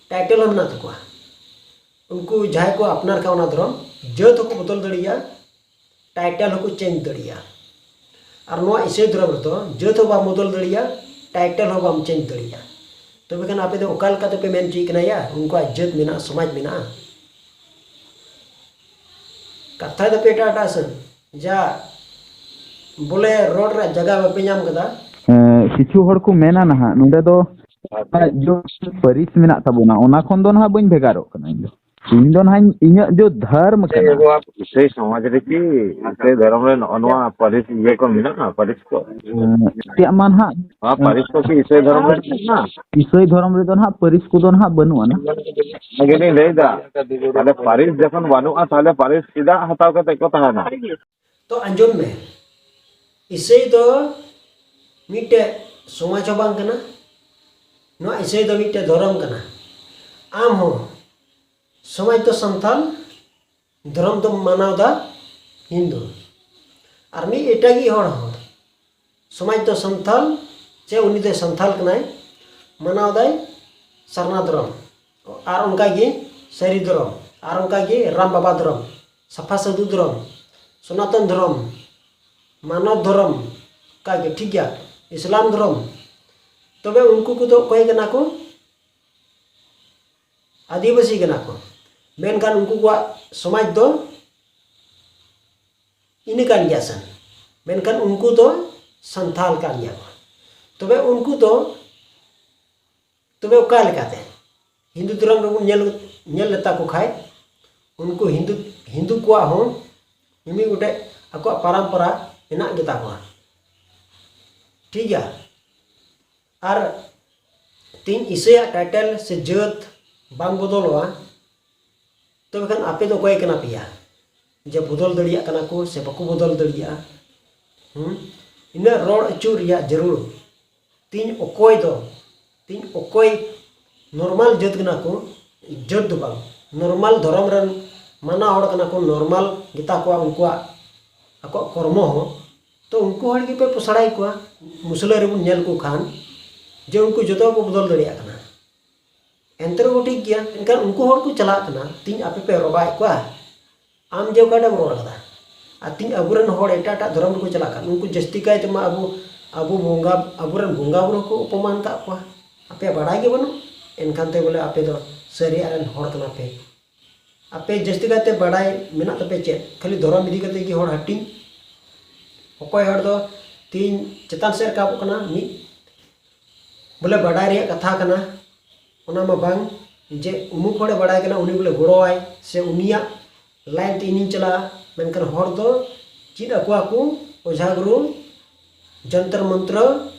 ᱴᱟᱭᱴᱮᱞ ᱦᱚᱸ ᱢᱮᱱᱟᱜ ᱛᱟᱠᱚᱣᱟ, ᱩᱱᱠᱩ ᱡᱟᱦᱟᱸᱭ ᱠᱚ ᱟᱯᱱᱟᱨ ᱠᱟᱜ ᱚᱱᱟ ᱫᱷᱚᱨᱚᱢ, ᱡᱟᱹᱛ ᱦᱚᱸᱠᱚ ᱵᱚᱫᱚᱞ ᱫᱟᱲᱮᱭᱟᱜᱼᱟ, ᱴᱟᱭᱴᱮᱞ ᱦᱚᱸᱠᱚ ᱪᱮᱧᱡᱽ ᱫᱟᱲᱮᱭᱟᱜᱼᱟ᱾ ᱟᱨ ᱱᱚᱣᱟ ᱤᱥᱟᱹᱭ ᱫᱷᱚᱨᱚᱢ ᱨᱮᱫᱚ ᱡᱟᱹᱛ ᱦᱚᱸ ᱵᱟᱢ ᱵᱚᱫᱚᱞ ᱫᱟᱲᱮᱭᱟᱜᱼᱟ, ᱴᱟᱭᱴᱮᱞ ᱦᱚᱸ ᱵᱟᱢ ᱪᱮᱧᱡᱽ ᱫᱟᱲᱮᱭᱟᱜᱼᱟ᱾ ᱛᱚᱵᱮ ᱠᱷᱟᱱ ᱟᱯᱮ ᱫᱚ ᱚᱠᱟ ᱞᱮᱠᱟ ᱛᱮᱯᱮ ᱢᱮᱱ ᱦᱚᱪᱚᱭᱮᱫ ᱠᱟᱱᱟ ᱭᱟ ᱩᱱᱠᱩᱣᱟᱜ ᱡᱟᱹᱛ ᱢᱮᱱᱟᱜᱼᱟ, ᱥᱚᱢᱟᱡᱽ ᱢᱮᱱᱟᱜᱼᱟ? ᱠᱟᱛᱷᱟ ᱫᱚᱯᱮ ᱮᱴᱟᱜ ᱮᱴᱟᱜ ᱥᱮᱱ᱾ ᱡᱟ ᱵᱚᱞᱮ ᱨᱚᱲ ᱨᱮᱭᱟᱜ ᱡᱟᱭᱜᱟ ᱵᱟᱯᱮ ᱧᱟᱢ ᱠᱟᱫᱟ᱾ ᱮᱸ, ᱠᱤᱪᱷᱩ ᱦᱚᱲ ᱠᱚ ᱢᱮᱱᱟ ᱱᱟᱦᱟᱜ, ᱱᱚᱰᱮ ᱫᱚ ᱡᱚ ᱯᱟᱹᱨᱤᱥ ᱢᱮᱱᱟᱜ ᱛᱟᱵᱚᱱᱟ, ᱚᱱᱟ ᱠᱷᱚᱱ ᱫᱚ ᱱᱟᱦᱟᱜ ᱵᱟᱹᱧ ᱵᱷᱮᱜᱟᱨᱚᱜ ᱠᱟᱱᱟ ᱤᱧ ᱫᱚ᱾ ᱤᱧ ᱫᱚ ᱱᱟᱦᱟᱜ ᱤᱧᱟᱹᱜ ᱡᱚ ᱫᱷᱚᱨᱢ ᱠᱟᱱᱟ᱾ ᱤᱥᱟᱹᱭ ᱥᱚᱢᱟᱡᱽ ᱨᱮ ᱠᱤ ᱤᱥᱟᱹᱭ ᱫᱷᱚᱨᱚᱢ ᱨᱮ ᱱᱚᱜᱼᱚ ᱱᱚᱣᱟ ᱯᱟᱹᱨᱤᱥ ᱤᱭᱟᱹ ᱠᱚ ᱢᱮᱱᱟᱜᱼᱟ? ᱯᱟᱹᱨᱤᱥ ᱠᱚ? ᱮᱸ, ᱪᱮᱫ ᱢᱟ ᱱᱟᱦᱟᱜ? ᱱᱚᱣᱟ ᱯᱟᱹᱨᱤᱥ ᱠᱚ ᱠᱤ ᱤᱥᱟᱹᱭ ᱫᱷᱚᱨᱚᱢ ᱨᱮ ᱢᱮᱱᱟᱜᱼᱟ? ᱤᱥᱟᱹᱭ ᱫᱷᱚᱨᱚᱢ ᱨᱮᱫᱚ ᱱᱟᱦᱟᱜ ᱯᱟᱹᱨᱤᱥ ᱠᱚᱫᱚ ᱱᱟᱦᱟᱜ ᱵᱟᱹᱱᱩᱜ ᱟᱱᱟ᱾ ᱚᱱᱟ ᱜᱮᱞᱤᱧ ᱞᱟᱹᱭᱫᱟ, ᱛᱟᱦᱞᱮ ᱯᱟᱹᱨᱤᱥ ᱡᱚᱠᱷᱚᱱ ᱵᱟᱹᱱᱩᱜᱼᱟ, ᱛᱟᱦᱞᱮ ᱯᱟᱹᱨᱤᱥ ᱪᱮᱫᱟᱜ ᱦᱟᱛᱟᱣ ᱠᱟᱛᱮ ᱠᱚ ᱛᱟᱦᱮᱱᱟ? ᱛᱚ ᱟᱸᱡᱚᱢ ᱢᱮ, ᱤᱥᱟᱹᱭ ᱫᱚ ᱢᱤᱫᱴᱮᱡ ᱥᱚᱢᱟᱡᱽ ᱦᱚᱸ ᱵᱟᱝ ᱠᱟᱱᱟ᱾ ᱱᱚᱣᱟ ᱤᱥᱟᱹᱭ ᱫᱚ ᱢᱤᱫᱴᱮᱡ ᱫᱷᱚᱨᱚᱢ ᱠᱟᱱᱟ᱾ ᱟᱢ ᱦᱚᱸ ᱥᱚᱢᱟᱡᱽ ᱫᱚ ᱥᱟᱱᱛᱟᱞ, ᱫᱷᱚᱨᱚᱢ ᱫᱚᱢ ᱢᱟᱱᱟᱣ ᱫᱟ ᱦᱤᱱᱫᱩ᱾ ᱟᱨ ᱢᱤᱫ ᱮᱴᱟᱜᱤᱡ ᱦᱚᱲ ᱦᱚᱸ ᱥᱚᱢᱟᱡᱽ ᱫᱚ ᱥᱟᱱᱛᱟᱞ, ᱪᱮ ᱩᱱᱤ ᱫᱚ ᱥᱟᱱᱛᱟᱞ ᱠᱟᱱᱟᱭ, ᱢᱟᱱᱟᱣ ᱫᱟᱭ ᱥᱟᱨᱱᱟ ᱫᱷᱚᱨᱚᱢ, ᱟᱨ ᱚᱱᱠᱟᱜᱮ ᱥᱟᱹᱨᱤ ᱫᱷᱚᱨᱚᱢ, ᱟᱨ ᱚᱱᱠᱟᱜᱮ ᱨᱟᱢ ᱵᱟᱵᱟ ᱫᱷᱚᱨᱚᱢ, ᱥᱟᱯᱷᱟ ᱥᱟᱹᱫᱷᱩ ᱫᱷᱚᱨᱚᱢ, ᱥᱚᱱᱟᱛᱚᱱ ᱫᱷᱚᱨᱚᱢ, ᱢᱟᱱᱚᱵ ᱫᱷᱚᱨᱚᱢ, ᱚᱱᱠᱟᱜᱮ, ᱴᱷᱤᱠ ᱜᱮᱭᱟ, ᱤᱥᱞᱟᱢ ᱫᱷᱚᱨᱚᱢ᱾ ᱛᱚᱵᱮ ᱩᱱᱠᱩ ᱠᱚᱫᱚ ᱚᱠᱚᱭ ᱠᱟᱱᱟ ᱠᱚ? ᱟᱹᱫᱤᱵᱟᱹᱥᱤ ᱠᱟᱱᱟ ᱠᱚ᱾ ᱢᱮᱱᱠᱷᱟᱱ ᱩᱱᱠᱩ ᱠᱚᱣᱟᱜ ᱥᱚᱢᱟᱡᱽ ᱫᱚ ᱤᱱᱟᱹ ᱠᱟᱱ ᱜᱮᱭᱟ ᱥᱮ᱾ ᱢᱮᱱᱠᱷᱟᱱ ᱩᱱᱠᱩ ᱫᱚ ᱥᱟᱱᱛᱟᱞ ᱠᱟᱱ ᱜᱮᱭᱟ ᱠᱚ᱾ ᱛᱚᱵᱮ ᱩᱱᱠᱩ ᱫᱚ, ᱛᱚᱵᱮ ᱚᱠᱟ ᱞᱮᱠᱟᱛᱮ? ᱦᱤᱱᱫᱩ ᱫᱷᱚᱨᱚᱢ ᱨᱮᱵᱚᱱ ᱧᱮᱞ, ᱧᱮᱞ ᱞᱮᱛᱟ ᱠᱚ ᱠᱷᱟᱡ, ᱩᱱᱠᱩ ᱦᱤᱱᱫᱩ, ᱦᱤᱱᱫᱩ ᱠᱚᱣᱟᱜ ᱦᱚᱸ ᱢᱤᱢᱤᱫ ᱜᱚᱴᱮᱡ ᱟᱠᱚᱣᱟᱜ ᱯᱟᱨᱟᱢᱯᱚᱨᱟ ᱢᱮᱱᱟᱜ ᱜᱮᱛᱟ ᱠᱚᱣᱟ᱾ ᱴᱷᱤᱠ ᱜᱮᱭᱟ? ᱟᱨ ᱛᱤᱦᱤᱧ ᱤᱥᱟᱹᱭᱟᱜ ᱴᱟᱭᱴᱮᱞ ᱥᱮ ᱡᱟᱹᱛ ᱵᱟᱝ ᱵᱚᱫᱚᱞᱚᱜᱼᱟ, ᱛᱚᱵᱮ ᱠᱷᱟᱱ ᱟᱯᱮ ᱫᱚ ᱚᱠᱚᱭ ᱠᱟᱱᱟ ᱯᱮᱭᱟ ᱡᱮ ᱵᱚᱫᱚᱞ ᱫᱟᱲᱮᱭᱟᱜ ᱠᱟᱱᱟ ᱠᱚ ᱥᱮ ᱵᱟᱠᱚ ᱵᱚᱫᱚᱞ ᱫᱟᱲᱮᱭᱟᱜᱼᱟ? ᱦᱩᱸ? ᱤᱱᱟᱹᱜ ᱨᱚᱲ ᱟᱹᱪᱩᱨ ᱨᱮᱭᱟᱜ ᱡᱟᱹᱨᱩᱲ᱾ ᱛᱤᱦᱤᱧ ᱚᱠᱚᱭ ᱫᱚ, ᱛᱤᱦᱤᱧ ᱚᱠᱚᱭ ᱱᱚᱨᱢᱟᱞ ᱡᱟᱹᱛ ᱠᱟᱱᱟ ᱠᱚ, ᱡᱟᱹᱛ ᱫᱚ ᱵᱟᱝ, ᱱᱚᱨᱢᱟᱞ ᱫᱷᱚᱨᱚᱢ ᱨᱮᱱ ᱢᱟᱱᱟ ᱦᱚᱲ ᱠᱟᱱᱟ ᱠᱚ, ᱱᱚᱨᱢᱟᱞ ᱜᱮᱛᱟ ᱠᱚᱣᱟ ᱩᱱᱠᱩᱣᱟᱜ ᱟᱠᱚᱣᱟᱜ ᱠᱚᱨᱢᱚ ᱦᱚᱸ, ᱛᱚ ᱩᱱᱠᱩ ᱦᱚᱲ ᱜᱮᱯᱮ ᱯᱚᱥᱲᱟᱭᱮᱫ ᱠᱚᱣᱟ᱾ ᱢᱩᱥᱞᱟᱹ ᱨᱮᱵᱚᱱ ᱧᱮᱞ ᱠᱚ ᱠᱷᱟᱱ ᱡᱮ ᱩᱱᱠᱩ ᱡᱚᱛᱚ ᱠᱚ ᱵᱚᱫᱚᱞ ᱫᱟᱲᱮᱭᱟᱜ ᱠᱟᱱᱟ᱾ ᱮᱱᱛᱮ ᱨᱮᱦᱚᱸ ᱴᱷᱤᱠ ᱜᱮᱭᱟ, ᱮᱱᱠᱷᱟᱱ ᱩᱱᱠᱩ ᱦᱚᱲ ᱠᱚ ᱪᱟᱞᱟᱜ ᱠᱟᱱᱟ, ᱛᱤᱧ ᱟᱯᱮ ᱯᱮ ᱨᱚᱜᱟᱭᱮᱫ ᱠᱚᱣᱟ? ᱟᱢ ᱡᱮ ᱚᱠᱟᱴᱟᱜ ᱮᱢ ᱨᱚᱲ ᱠᱟᱫᱟ, ᱟᱨ ᱛᱤᱧ ᱟᱵᱚᱨᱮᱱ ᱦᱚᱲ ᱮᱴᱟᱜ ᱮᱴᱟᱜ ᱫᱷᱚᱨᱚᱢ ᱨᱮᱠᱚ ᱪᱟᱞᱟᱜ ᱠᱟᱱ, ᱩᱱᱠᱩ ᱡᱟᱹᱥᱛᱤ ᱠᱟᱭ ᱛᱮᱢᱟ ᱟᱵᱚ, ᱟᱵᱚ ᱵᱚᱸᱜᱟ, ᱟᱵᱚᱨᱮᱱ ᱵᱚᱸᱜᱟ ᱵᱩᱨᱩ ᱠᱚ ᱚᱯᱚᱢᱟᱱ ᱠᱟᱜ ᱠᱚᱣᱟ᱾ ᱟᱯᱮᱭᱟᱜ ᱵᱟᱲᱟᱭ ᱜᱮ ᱵᱟᱹᱱᱩᱜ, ᱮᱱᱠᱷᱟᱱ ᱛᱮ ᱵᱚᱞᱮ ᱟᱯᱮ ᱫᱚ ᱥᱟᱹᱨᱤᱭᱟᱜ ᱨᱮᱱ ᱦᱚᱲ ᱠᱟᱱᱟ ᱯᱮ᱾ ᱟᱯᱮ ᱡᱟᱹᱥᱛᱤ ᱠᱟᱭᱛᱮ ᱵᱟᱲᱟᱭ ᱢᱮᱱᱟᱜ ᱛᱟᱯᱮ ᱪᱮᱫ? ᱠᱷᱟᱹᱞᱤ ᱫᱷᱚᱨᱚᱢ ᱤᱫᱤ ᱠᱟᱛᱮ ᱜᱮ ᱦᱚᱲ ᱦᱟᱹᱴᱤᱧ? ᱚᱠᱚᱭ ᱦᱚᱲ ᱫᱚ ᱛᱤᱧ ᱪᱮᱛᱟᱱ ᱥᱮᱫ ᱨᱟᱠᱟᱵᱚᱜ ᱠᱟᱱᱟ, ᱢᱤᱫ ᱵᱚᱞᱮ ᱵᱟᱰᱟᱭ ᱨᱮᱭᱟᱜ ᱠᱟᱛᱷᱟ ᱠᱟᱱᱟ, ᱚᱱᱟ ᱢᱟ ᱵᱟᱝ ᱡᱮ ᱩᱢᱩᱠ ᱦᱚᱲᱮ ᱵᱟᱲᱟᱭ ᱠᱟᱱᱟ, ᱩᱱᱤ ᱵᱚᱞᱮ ᱜᱚᱲᱚᱣᱟᱭ ᱥᱮ ᱩᱱᱤᱭᱟᱜ line ᱛᱮ ᱤᱧᱤᱧ ᱪᱟᱞᱟᱜᱼᱟ᱾ ᱢᱮᱱᱠᱷᱟᱱ ᱦᱚᱲ ᱫᱚ ᱪᱮᱫ ᱟᱠᱚᱣᱟ ᱠᱚ ᱚᱡᱷᱟ ᱜᱩᱨᱩ, ᱡᱚᱱᱛᱚᱨ ᱢᱚᱱᱛᱨᱚ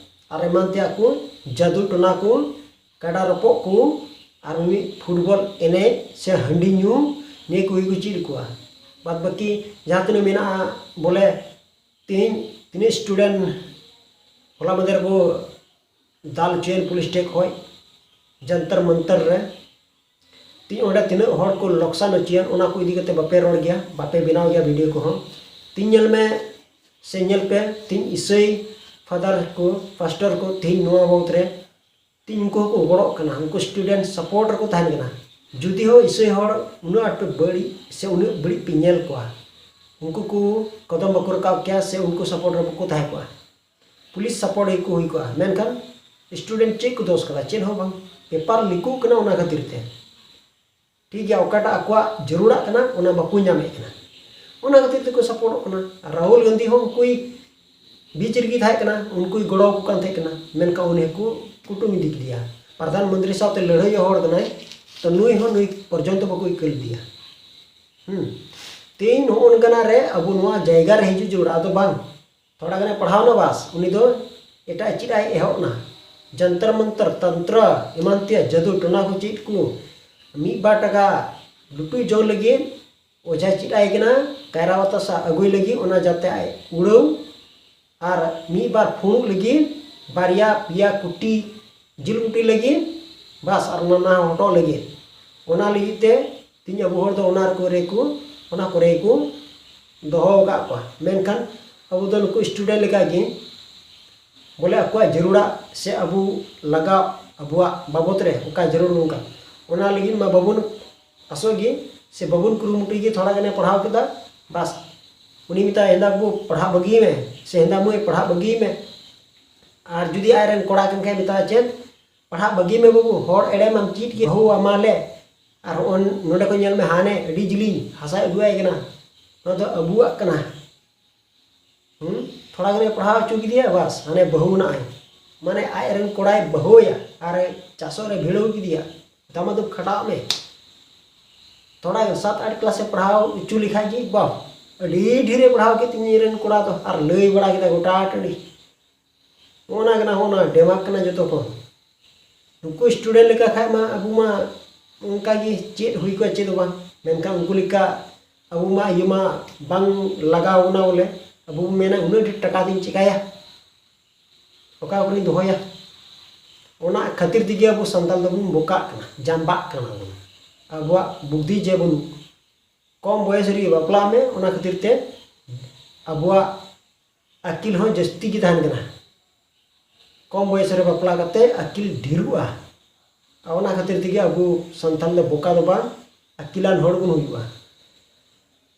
ᱟᱨ ᱮᱢᱟᱱ ᱛᱮᱭᱟᱜ ᱠᱚ, ᱡᱟᱹᱫᱩ ᱴᱚᱱᱟ ᱠᱚ, ᱠᱟᱰᱟ ᱨᱚᱯᱚᱜ ᱠᱚ, ᱟᱨ ᱢᱤᱫ football ᱮᱱᱮᱡ ᱥᱮ ᱦᱟᱺᱰᱤ ᱧᱩ, ᱱᱤᱭᱟᱹ ᱠᱚᱜᱮ ᱠᱚ ᱪᱮᱫ ᱟᱠᱚᱣᱟ᱾ ᱵᱟᱫ ᱵᱟᱹᱠᱤ ᱡᱟᱦᱟᱸ ᱛᱤᱱᱟᱹᱜ ᱢᱮᱱᱟᱜᱼᱟ, ᱵᱚᱞᱮ ᱛᱮᱦᱮᱧ ᱛᱤᱱᱟᱹᱜ student ᱦᱚᱞᱟ ᱢᱟᱫᱷᱮᱨ ᱵᱚ ᱫᱟᱞ ᱦᱚᱪᱚᱭᱮᱱ ᱯᱩᱞᱤᱥ ᱴᱷᱮᱡ ᱠᱷᱚᱡ ᱡᱚᱱᱛᱚᱨ ᱢᱚᱱᱛᱚᱨ ᱨᱮ, ᱛᱤ ᱚᱸᱰᱮ ᱛᱤᱱᱟᱹᱜ ᱦᱚᱲ ᱠᱚ ᱞᱚᱠᱥᱟᱱ ᱦᱚᱪᱚᱭᱮᱱ, ᱚᱱᱟ ᱠᱚ ᱤᱫᱤ ᱠᱟᱛᱮ ᱵᱟᱯᱮ ᱨᱚᱲ ᱜᱮᱭᱟ, ᱵᱟᱯᱮ ᱵᱮᱱᱟᱣ ᱜᱮᱭᱟ video ᱠᱚᱦᱚᱸ᱾ ᱛᱤᱧ ᱧᱮᱞ ᱢᱮ ᱥᱮ ᱧᱮᱞ ᱯᱮ, ᱛᱤᱧ ᱤᱥᱟᱹᱭ father ᱠᱚ, pastor ᱠᱚ ᱛᱤᱦᱤᱧ ᱱᱚᱣᱟ ᱵᱟᱵᱚᱛ ᱨᱮ ᱛᱤᱧ ᱩᱱᱠᱩ ᱦᱚᱸᱠᱚ ᱜᱚᱲᱚᱜ ᱠᱟᱱᱟ, ᱩᱱᱠᱩ student support ᱨᱮᱠᱚ ᱛᱟᱦᱮᱱ ᱠᱟᱱᱟ᱾ ᱡᱩᱫᱤ ᱦᱚᱸ ᱤᱥᱟᱹᱭ ᱦᱚᱲ ᱩᱱᱟᱹᱜ ᱟᱸᱴ ᱯᱮ ᱵᱟᱹᱲᱤᱡ ᱥᱮ ᱩᱱᱟᱹᱜ ᱵᱟᱹᱲᱤᱡ ᱯᱮ ᱧᱮᱞ ᱠᱚᱣᱟ, ᱩᱱᱠᱩ ᱠᱚ ᱠᱚᱫᱚᱢ ᱵᱟᱠᱚ ᱨᱟᱠᱟᱵ ᱠᱮᱭᱟ ᱥᱮ ᱩᱱᱠᱩ support ᱨᱮ ᱵᱟᱠᱚ ᱛᱟᱦᱮᱸ ᱠᱚᱜᱼᱟ᱾ ᱯᱩᱞᱤᱥ support ᱜᱮᱠᱚ ᱦᱩᱭ ᱠᱚᱜᱼᱟ᱾ ᱢᱮᱱᱠᱷᱟᱱ student ᱪᱮᱫ ᱠᱚ ᱫᱳᱥ ᱠᱟᱫᱟ? ᱪᱮᱫ ᱦᱚᱸ ᱵᱟᱝ᱾ Paper ᱞᱤᱠᱚᱜ ᱠᱟᱱᱟ ᱚᱱᱟ ᱠᱷᱟᱹᱛᱤᱨ ᱛᱮ᱾ ᱴᱷᱤᱠ ᱜᱮᱭᱟ, ᱚᱠᱟᱴᱟᱜ ᱟᱠᱚᱣᱟᱜ ᱡᱟᱹᱨᱩᱲᱟᱜ ᱠᱟᱱᱟ ᱚᱱᱟ ᱵᱟᱠᱚ ᱧᱟᱢᱮᱫ ᱠᱟᱱᱟ, ᱚᱱᱟ ᱠᱷᱟᱹᱛᱤᱨ ᱛᱮᱠᱚ supportᱚᱜ ᱠᱟᱱᱟ᱾ ᱟᱨ ᱨᱟᱦᱩᱞ ᱜᱟᱱᱫᱷᱤ ᱦᱚᱸ ᱩᱱᱠᱩᱭ ᱵᱤᱪ ᱨᱮᱜᱮ ᱛᱟᱦᱮᱸ ᱠᱟᱱᱟ, ᱩᱱᱠᱩᱭ ᱜᱚᱲᱚ ᱟᱠᱚ ᱠᱟᱱ ᱛᱟᱦᱮᱸ ᱠᱟᱱᱟ, ᱢᱮᱱᱠᱷᱟᱱ ᱩᱱᱤ ᱦᱚᱸᱠᱚ ᱠᱩᱴᱩᱢ ᱤᱫᱤ ᱠᱮᱫᱮᱭᱟ᱾ ᱯᱨᱚᱫᱷᱟᱱ ᱢᱚᱱᱛᱨᱤ ᱥᱟᱶᱛᱮ ᱞᱟᱹᱲᱦᱟᱹᱭ ᱦᱚᱲ ᱠᱟᱱᱟᱭ, ᱛᱚ ᱱᱩᱭ ᱦᱚᱸ ᱱᱩᱭ ᱯᱚᱨᱡᱚᱱᱛᱚ ᱵᱟᱠᱚ ᱤᱠᱟᱹ ᱞᱮᱫᱮᱭᱟ᱾ ᱦᱩᱸ᱾ ᱛᱮᱦᱮᱧ ᱱᱚᱜᱼᱚ ᱱᱚᱝᱠᱟᱱᱟᱜ ᱨᱮ ᱟᱵᱚ ᱱᱚᱣᱟ ᱡᱟᱭᱜᱟ ᱨᱮ ᱦᱤᱡᱩᱜ ᱡᱟᱹᱨᱩᱲᱟ, ᱟᱫᱚ ᱵᱟᱝ᱾ ᱛᱷᱚᱲᱟ ᱜᱟᱱᱮ ᱯᱟᱲᱦᱟᱣ ᱱᱟ ᱵᱟᱥ, ᱩᱱᱤ ᱫᱚ ᱮᱴᱟᱜ ᱪᱮᱫ ᱟᱭ ᱮᱦᱚᱵ ᱱᱟ᱾ ᱡᱚᱱᱛᱚᱨ ᱢᱚᱱᱛᱚᱨ, ᱛᱚᱱᱛᱨᱚ, ᱮᱢᱟᱱ ᱛᱮᱭᱟᱜ ᱡᱟᱹᱫᱩ ᱴᱚᱱᱟ ᱠᱚ ᱪᱮᱫ ᱠᱚ, ᱢᱤᱫ ᱵᱟᱨ ᱴᱟᱠᱟ ᱞᱩᱴᱩᱡ ᱡᱚᱝ ᱞᱟᱹᱜᱤᱫ ᱚᱡᱷᱟ ᱪᱮᱫ ᱟᱭ ᱠᱟᱱᱟ, ᱠᱟᱭᱨᱟ ᱵᱟᱛᱟᱥᱟ ᱟᱹᱜᱩᱭ ᱞᱟᱹᱜᱤᱫ ᱚᱱᱟ ᱡᱟᱛᱮ ᱟᱡ ᱩᱲᱟᱹᱣ, ᱟᱨ ᱢᱤᱫ ᱵᱟᱨ ᱯᱷᱩᱲᱩᱜ ᱞᱟᱹᱜᱤᱫ ᱵᱟᱨᱭᱟ ᱯᱮᱭᱟ ᱠᱩᱴᱤ ᱡᱤᱞ ᱠᱩᱴᱤ ᱞᱟᱹᱜᱤᱫ, ᱵᱟᱥ, ᱟᱨ ᱚᱱᱟ ᱱᱟᱣᱟ ᱦᱚᱴᱚᱜ ᱞᱟᱹᱜᱤᱫ᱾ ᱚᱱᱟ ᱞᱟᱹᱜᱤᱫ ᱛᱮ ᱛᱤᱦᱤᱧ ᱟᱵᱚ ᱦᱚᱲ ᱫᱚ ᱚᱱᱟ ᱠᱚᱨᱮ ᱠᱚ, ᱚᱱᱟ ᱠᱚᱨᱮ ᱠᱚ ᱫᱚᱦᱚ ᱟᱠᱟᱫ ᱠᱚᱣᱟ᱾ ᱢᱮᱱᱠᱷᱟᱱ ᱟᱵᱚ ᱫᱚ ᱱᱩᱠᱩ student ᱞᱮᱠᱟ ᱜᱮ ᱵᱚᱞᱮ ᱟᱠᱚᱣᱟᱜ ᱡᱟᱹᱨᱩᱲᱟᱜ ᱥᱮ ᱟᱵᱚ ᱞᱟᱜᱟᱣ ᱟᱵᱚᱣᱟᱜ ᱵᱟᱵᱚᱫ ᱨᱮ ᱚᱠᱟ ᱡᱟᱹᱨᱩᱲ ᱱᱚᱝᱠᱟ, ᱚᱱᱟ ᱞᱟᱹᱜᱤᱫ ᱢᱟ ᱵᱟᱵᱚᱱ ᱟᱥᱚᱜ ᱜᱮ, ᱥᱮ ᱵᱟᱵᱚᱱ ᱠᱩᱨᱩᱢᱩᱴᱩᱭ ᱜᱮ᱾ ᱛᱷᱚᱲᱟ ᱜᱟᱱᱮ ᱯᱟᱲᱦᱟᱣ ᱠᱮᱫᱟ, ᱵᱟᱥ, ᱩᱱᱤ ᱢᱮᱛᱟᱭ, "ᱦᱮᱸᱫᱟ ᱵᱟᱹᱵᱩ, ᱯᱟᱲᱦᱟᱜ ᱵᱟᱹᱜᱤᱭ ᱢᱮ", ᱥᱮ, "ᱦᱮᱸᱫᱟ ᱢᱟᱹᱭ, ᱯᱟᱲᱦᱟᱜ ᱵᱟᱹᱜᱤᱭ ᱢᱮ"᱾ ᱟᱨ ᱡᱩᱫᱤ ᱟᱡ ᱨᱮᱱ ᱠᱚᱲᱟ ᱠᱟᱱ ᱠᱷᱟᱡ, ᱢᱮᱛᱟᱭᱟ ᱪᱮᱫ? "ᱯᱟᱲᱦᱟᱜ ᱵᱟᱹᱜᱤ ᱢᱮ ᱵᱟᱹᱵᱩ, ᱦᱚᱲ ᱮᱲᱮ ᱢᱟᱢ ᱪᱮᱫ ᱜᱮ, ᱵᱟᱹᱦᱩ ᱟᱢᱟ ᱞᱮ, ᱟᱨ ᱦᱚᱸᱜᱼᱚ ᱱᱚᱰᱮ ᱠᱷᱚᱱ ᱧᱮᱞ ᱢᱮ, ᱦᱟᱱᱮ ᱟᱹᱰᱤ ᱡᱤᱞᱤᱧ ᱦᱟᱥᱟᱭ ᱩᱫᱩᱜ ᱟᱭ ᱠᱟᱱᱟ, ᱱᱚᱣᱟ ᱫᱚ ᱟᱵᱚᱣᱟᱜ ᱠᱟᱱᱟ᱾" ᱦᱩᱸ? ᱛᱷᱚᱲᱟ ᱜᱟᱱᱮ ᱯᱟᱲᱦᱟᱣ ᱦᱚᱪᱚ ᱠᱮᱫᱮᱭᱟ, ᱵᱟᱥ, ᱦᱟᱱᱮ ᱵᱟᱹᱦᱩ ᱱᱟᱭ, ᱢᱟᱱᱮ ᱟᱡ ᱨᱮᱱ ᱠᱚᱲᱟᱭ ᱵᱟᱹᱦᱩᱭᱟ ᱟᱨ ᱪᱟᱥᱚᱜ ᱨᱮ ᱵᱷᱤᱲᱟᱹᱣ ᱠᱮᱫᱮᱭᱟ, ᱫᱟᱢᱟ ᱫᱩ ᱠᱷᱟᱴᱟᱜ ᱢᱮ᱾ ᱛᱷᱚᱲᱟ ᱜᱟᱱ ᱥᱟᱛ ᱟᱴ ᱠᱞᱟᱥᱮ ᱯᱟᱲᱦᱟᱣ ᱦᱚᱪᱚ ᱞᱮᱠᱷᱟᱡ ᱜᱮ, ᱵᱟᱦ, ᱟᱹᱰᱤ ᱰᱷᱮᱨᱮ ᱯᱟᱲᱦᱟᱣ ᱠᱮᱫ ᱛᱤᱧᱟᱹ ᱤᱧ ᱨᱮᱱ ᱠᱚᱲᱟ ᱫᱚ, ᱟᱨ ᱞᱟᱹᱭ ᱵᱟᱲᱟ ᱠᱮᱫᱟ ᱜᱚᱴᱟ ᱴᱟᱺᱰᱤ᱾ ᱚᱱᱟ ᱠᱟᱱᱟ, ᱚᱱᱟ ᱰᱮᱢᱟᱜᱽ ᱠᱟᱱᱟ ᱡᱚᱛᱚ ᱠᱷᱚᱱ᱾ ᱱᱩᱠᱩ student ᱞᱮᱠᱟ ᱠᱷᱟᱡ ᱢᱟ ᱟᱵᱚ ᱢᱟ ᱚᱱᱠᱟ ᱜᱮ ᱪᱮᱫ ᱦᱩᱭ ᱠᱚᱜᱼᱟ, ᱪᱮᱫ ᱦᱚᱸ ᱵᱟᱝ᱾ ᱢᱮᱱᱠᱷᱟᱱ ᱩᱱᱠᱩ ᱞᱮᱠᱟ ᱟᱵᱚ ᱢᱟ ᱤᱭᱟᱹ ᱢᱟ ᱵᱟᱝ ᱞᱟᱜᱟᱣ ᱵᱚᱱᱟ ᱵᱚᱞᱮ᱾ ᱟᱵᱚ ᱵᱚ ᱢᱮᱱᱟ, "ᱩᱱᱟᱹᱜ ᱰᱷᱮᱨ ᱴᱟᱠᱟ ᱫᱚᱧ ᱪᱮᱠᱟᱭᱟ, ᱚᱠᱟ ᱠᱚᱨᱮᱧ ᱫᱚᱦᱚᱭᱟ?" ᱚᱱᱟ ᱠᱷᱟᱹᱛᱤᱨ ᱛᱮᱜᱮ ᱟᱵᱚ ᱥᱟᱱᱛᱟᱲ ᱫᱚᱵᱚᱱ ᱵᱚᱠᱟᱜ ᱠᱟᱱᱟ, ᱡᱟᱢᱵᱟᱜ ᱠᱟᱱᱟ ᱵᱚᱱ᱾ ᱟᱵᱚᱣᱟᱜ ᱵᱩᱫᱽᱫᱷᱤ ᱡᱮ ᱵᱟᱹᱱᱩᱜ, ᱠᱚᱢ ᱵᱚᱭᱮᱥ ᱨᱮᱜᱮ ᱵᱟᱯᱞᱟᱜ ᱢᱮ, ᱚᱱᱟ ᱠᱷᱟᱹᱛᱤᱨ ᱛᱮ ᱟᱵᱚᱣᱟᱜ ᱟᱹᱠᱤᱞ ᱦᱚᱸ ᱡᱟᱹᱥᱛᱤ ᱜᱮ ᱛᱟᱦᱮᱱ ᱠᱟᱱᱟ᱾ ᱠᱚᱢ ᱵᱚᱭᱮᱥ ᱨᱮ ᱵᱟᱯᱞᱟ ᱠᱟᱛᱮ ᱟᱹᱠᱤᱞ ᱰᱷᱮᱨᱚᱜᱼᱟ᱾ ᱟᱨ ᱚᱱᱟ ᱠᱷᱟᱹᱛᱤᱨ ᱛᱮᱜᱮ ᱟᱵᱚ ᱥᱟᱱᱛᱟᱲ ᱫᱚ ᱵᱚᱠᱟ ᱫᱚ ᱵᱟᱝ, ᱟᱹᱠᱤᱞᱟᱱ ᱦᱚᱲ ᱵᱚᱱ ᱦᱩᱭᱩᱜᱼᱟ᱾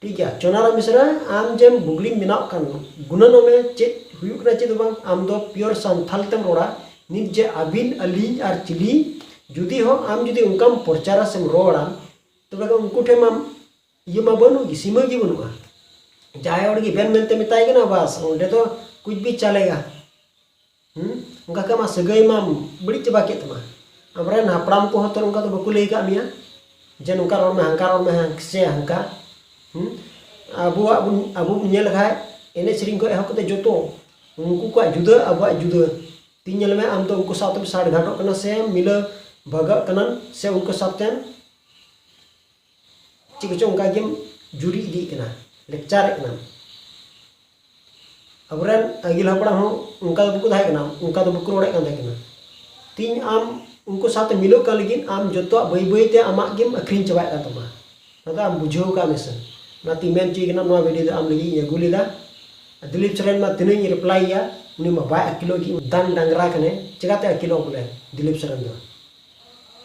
ᱴᱷᱤᱠ ᱜᱮᱭᱟ, ᱪᱚᱱᱟᱨᱟ ᱢᱤᱥᱨᱟ, ᱟᱢ ᱡᱮᱢ ᱵᱩᱜᱽᱞᱤᱢ ᱵᱮᱱᱟᱣ ᱠᱟᱱ, ᱜᱩᱱᱟᱹᱱᱚᱜ ᱢᱮ, ᱪᱮᱫ ᱦᱩᱭᱩᱜ ᱠᱟᱱᱟ ᱪᱮᱫ ᱦᱚᱸ ᱵᱟᱝ, ᱟᱢ ᱫᱚ pure ᱥᱟᱱᱛᱷᱟᱞ ᱛᱮᱢ ᱨᱚᱲᱟ᱾ ᱱᱤᱛ ᱡᱮ ᱟᱹᱵᱤᱱ, ᱟᱹᱞᱤᱧ ᱟᱨ ᱪᱤᱞᱤ, ᱡᱩᱫᱤ ᱦᱚᱸ ᱟᱢ ᱡᱩᱫᱤ ᱚᱱᱠᱟᱢ ᱯᱨᱚᱪᱟᱨᱟ ᱥᱮᱢ ᱨᱚᱲᱟ, ᱛᱚᱵᱮ ᱠᱷᱟᱱ ᱩᱱᱠᱩ ᱴᱷᱮᱱ ᱢᱟ ᱤᱭᱟᱹ ᱢᱟ ᱵᱟᱹᱱᱩᱜ ᱜᱮ, ᱥᱤᱢᱟᱹ ᱜᱮ ᱵᱟᱹᱱᱩᱜᱼᱟ᱾ ᱡᱟᱦᱟᱸᱭ ᱦᱚᱲ ᱜᱮ ᱵᱮᱱ ᱢᱮᱱᱛᱮ ᱢᱮᱛᱟᱭ ᱠᱟᱱᱟ, ᱵᱟᱥ, ᱚᱸᱰᱮ ᱫᱚ ᱠᱩᱪ ᱵᱤ ᱪᱟᱞᱮᱜᱟ᱾ ᱦᱩᱸ? ᱚᱱᱠᱟ ᱠᱷᱟᱱ ᱢᱟ ᱥᱟᱹᱜᱟᱹᱭ ᱢᱟ ᱵᱟᱹᱲᱤᱡ ᱪᱟᱵᱟ ᱠᱮᱫ ᱛᱟᱢᱟ᱾ ᱟᱢᱨᱮᱱ ᱦᱟᱯᱲᱟᱢ ᱠᱚᱦᱚᱸ ᱛᱚ ᱚᱱᱠᱟ ᱫᱚ ᱵᱟᱠᱚ ᱞᱟᱹᱭ ᱟᱠᱟᱫ ᱢᱮᱭᱟ ᱡᱮ ᱱᱚᱝᱠᱟ ᱨᱚᱲ ᱢᱮ, ᱦᱟᱱᱠᱟ ᱨᱚᱲ ᱢᱮ, ᱦᱟᱱ-, ᱥᱮ ᱦᱟᱱᱠᱟ᱾ ᱦᱩᱸ? ᱟᱵᱚᱣᱟᱜ ᱵᱚᱱ, ᱟᱵᱚ ᱵᱚᱱ ᱧᱮᱞ ᱞᱮᱠᱷᱟᱡ, ᱮᱱᱮᱡ ᱥᱮᱨᱮᱧ ᱠᱷᱚᱱ ᱮᱦᱚᱵ ᱠᱟᱛᱮ ᱡᱚᱛᱚ, ᱩᱱᱠᱩ ᱠᱚᱣᱟᱜ ᱡᱩᱫᱟᱹ, ᱟᱵᱚᱣᱟᱜ ᱡᱩᱫᱟᱹ᱾ ᱛᱤᱧ ᱧᱮᱞ ᱢᱮ, ᱟᱢ ᱫᱚ ᱩᱱᱠᱩ ᱥᱟᱶᱛᱮᱢ ᱥᱟᱴ ᱜᱷᱟᱴᱚᱜ ᱠᱟᱱᱟ, ᱥᱮ ᱢᱤᱞᱟᱹ ᱵᱷᱟᱜᱟᱜ ᱠᱟᱱᱟᱢ, ᱥᱮ ᱩᱱᱠᱩ ᱥᱟᱶᱛᱮᱢ ᱪᱮᱫ ᱠᱚᱪᱚ ᱚᱱᱠᱟ ᱜᱮᱢ ᱡᱩᱨᱤ ᱤᱫᱤᱜ ᱠᱟᱱᱟ, ᱞᱮᱠᱪᱟᱨᱮᱫ ᱠᱟᱱᱟᱢ᱾ ᱟᱵᱚᱨᱮᱱ ᱟᱹᱜᱤᱞ ᱦᱟᱯᱲᱟᱢ ᱦᱚᱸ ᱚᱱᱠᱟ ᱫᱚ ᱵᱟᱠᱚ ᱛᱟᱦᱮᱸ ᱠᱟᱱᱟ, ᱚᱱᱠᱟ ᱫᱚ ᱵᱟᱠᱚ ᱨᱚᱲᱮᱫ ᱠᱟᱱ ᱛᱟᱦᱮᱸ ᱠᱟᱱᱟ᱾ ᱛᱤᱧ ᱟᱢ ᱩᱱᱠᱩ ᱥᱟᱶᱛᱮ ᱢᱤᱞᱟᱹᱜ ᱠᱟᱱ ᱞᱟᱹᱜᱤᱫ ᱟᱢ ᱡᱚᱛᱚᱣᱟᱜ ᱵᱟᱹᱭ ᱵᱟᱹᱭ ᱛᱮ ᱟᱢᱟᱜ ᱜᱮᱢ ᱟᱹᱠᱷᱨᱤᱧ ᱪᱟᱵᱟᱭᱮᱫ ᱠᱟᱱ ᱛᱟᱢᱟ᱾ ᱚᱱᱟ ᱫᱚ ᱟᱢ ᱵᱩᱡᱷᱟᱹᱣ ᱠᱟᱜ ᱢᱮ ᱥᱮ᱾ ᱚᱱᱟᱛᱤᱧ ᱢᱮᱱ ᱦᱚᱪᱚᱭ ᱠᱟᱱᱟ, ᱱᱚᱣᱟ ᱵᱷᱤᱰᱤᱭᱳ ᱫᱚ ᱟᱢ ᱞᱟᱹᱜᱤᱫ ᱤᱧ ᱟᱹᱜᱩ ᱞᱮᱫᱟ᱾ ᱫᱤᱞᱤᱯ ᱥᱚᱨᱮᱱ ᱢᱟ ᱛᱤᱱᱟᱹᱜ ᱤᱧ ᱨᱤᱯᱞᱟᱭ ᱮᱭᱟ, ᱩᱱᱤ ᱢᱟ ᱵᱟᱭ ᱟᱹᱠᱤᱞᱚᱜ ᱜᱮ, ᱫᱟᱱ ᱰᱟᱝᱨᱟ ᱠᱟᱱᱟᱭ, ᱪᱮᱠᱟᱛᱮ ᱟᱹᱠᱤᱞᱚᱜ ᱵᱚᱞᱮ ᱫᱤᱞᱤᱯ ᱥᱚᱨᱮᱱ ᱫᱚ?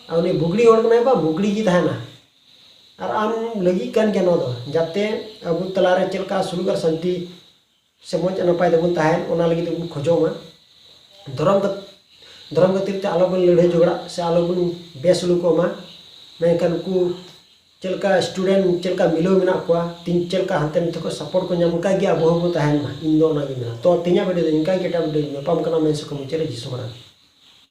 ᱟᱨ ᱩᱱᱤ ᱵᱩᱜᱲᱤ ᱦᱚᱲ ᱠᱟᱱᱟᱭ ᱵᱟ, ᱵᱩᱜᱲᱤ ᱜᱮ ᱛᱟᱦᱮᱱᱟ᱾ ᱟᱨ ᱟᱢ ᱞᱟᱹᱜᱤᱫ ᱠᱟᱱ ᱜᱮᱭᱟ ᱱᱚᱣᱟ ᱫᱚ, ᱡᱟᱛᱮ ᱟᱵᱚ ᱛᱟᱞᱟᱨᱮ ᱪᱮᱫ ᱞᱮᱠᱟ ᱥᱩᱞᱩᱠ ᱟᱨ ᱥᱟᱱᱛᱤ ᱥᱮ ᱢᱚᱡᱽ ᱱᱟᱯᱟᱭ ᱛᱮᱵᱚᱱ ᱛᱟᱦᱮᱱ, ᱚᱱᱟ ᱞᱟᱹᱜᱤᱫ ᱛᱮᱵᱚᱱ ᱠᱷᱚᱡᱚᱜ ᱢᱟ᱾ ᱫᱷᱚᱨᱚᱢ ᱠᱟ-, ᱫᱷᱚᱨᱚᱢ ᱠᱷᱟᱹᱛᱤᱨ ᱛᱮ ᱟᱞᱚᱵᱚᱱ ᱞᱟᱹᱲᱦᱟᱹᱭ ᱡᱷᱚᱜᱽᱲᱟᱜ ᱥᱮ ᱟᱞᱚᱵᱚᱱ ᱵᱮᱥᱩᱞᱩᱠᱚᱜ ᱢᱟ᱾ ᱢᱮᱱᱠᱷᱟᱱ ᱩᱱᱠᱩ ᱪᱮᱫ ᱞᱮᱠᱟ student ᱪᱮᱫ ᱞᱮᱠᱟ ᱢᱤᱞᱟᱹᱣ ᱢᱮᱱᱟᱜ ᱠᱚᱣᱟ, ᱛᱤᱱ ᱪᱮᱫ ᱞᱮᱠᱟ ᱦᱟᱱᱛᱮ ᱱᱟᱛᱮ ᱠᱷᱚᱱ support ᱠᱚ ᱧᱟᱢ, ᱚᱱᱠᱟ ᱜᱮ ᱟᱵᱚ ᱦᱚᱸᱵᱚᱱ ᱛᱟᱦᱮᱱ ᱢᱟ᱾ ᱤᱧ ᱫᱚ ᱚᱱᱟᱜᱤᱧ ᱢᱮᱱᱟ᱾ ᱛᱚ ᱛᱮᱦᱮᱧᱟᱜ video ᱫᱚ ᱤᱱᱠᱟ ᱜᱮ, ᱮᱴᱟᱜ video ᱧᱟᱯᱟᱢ ᱠᱟᱱᱟ ᱢᱮᱱ ᱥᱮ ᱠᱚ ᱢᱩᱪᱟᱹᱫ ᱨᱮ ᱡᱤᱥᱩ ᱢᱟᱨᱟᱝ᱾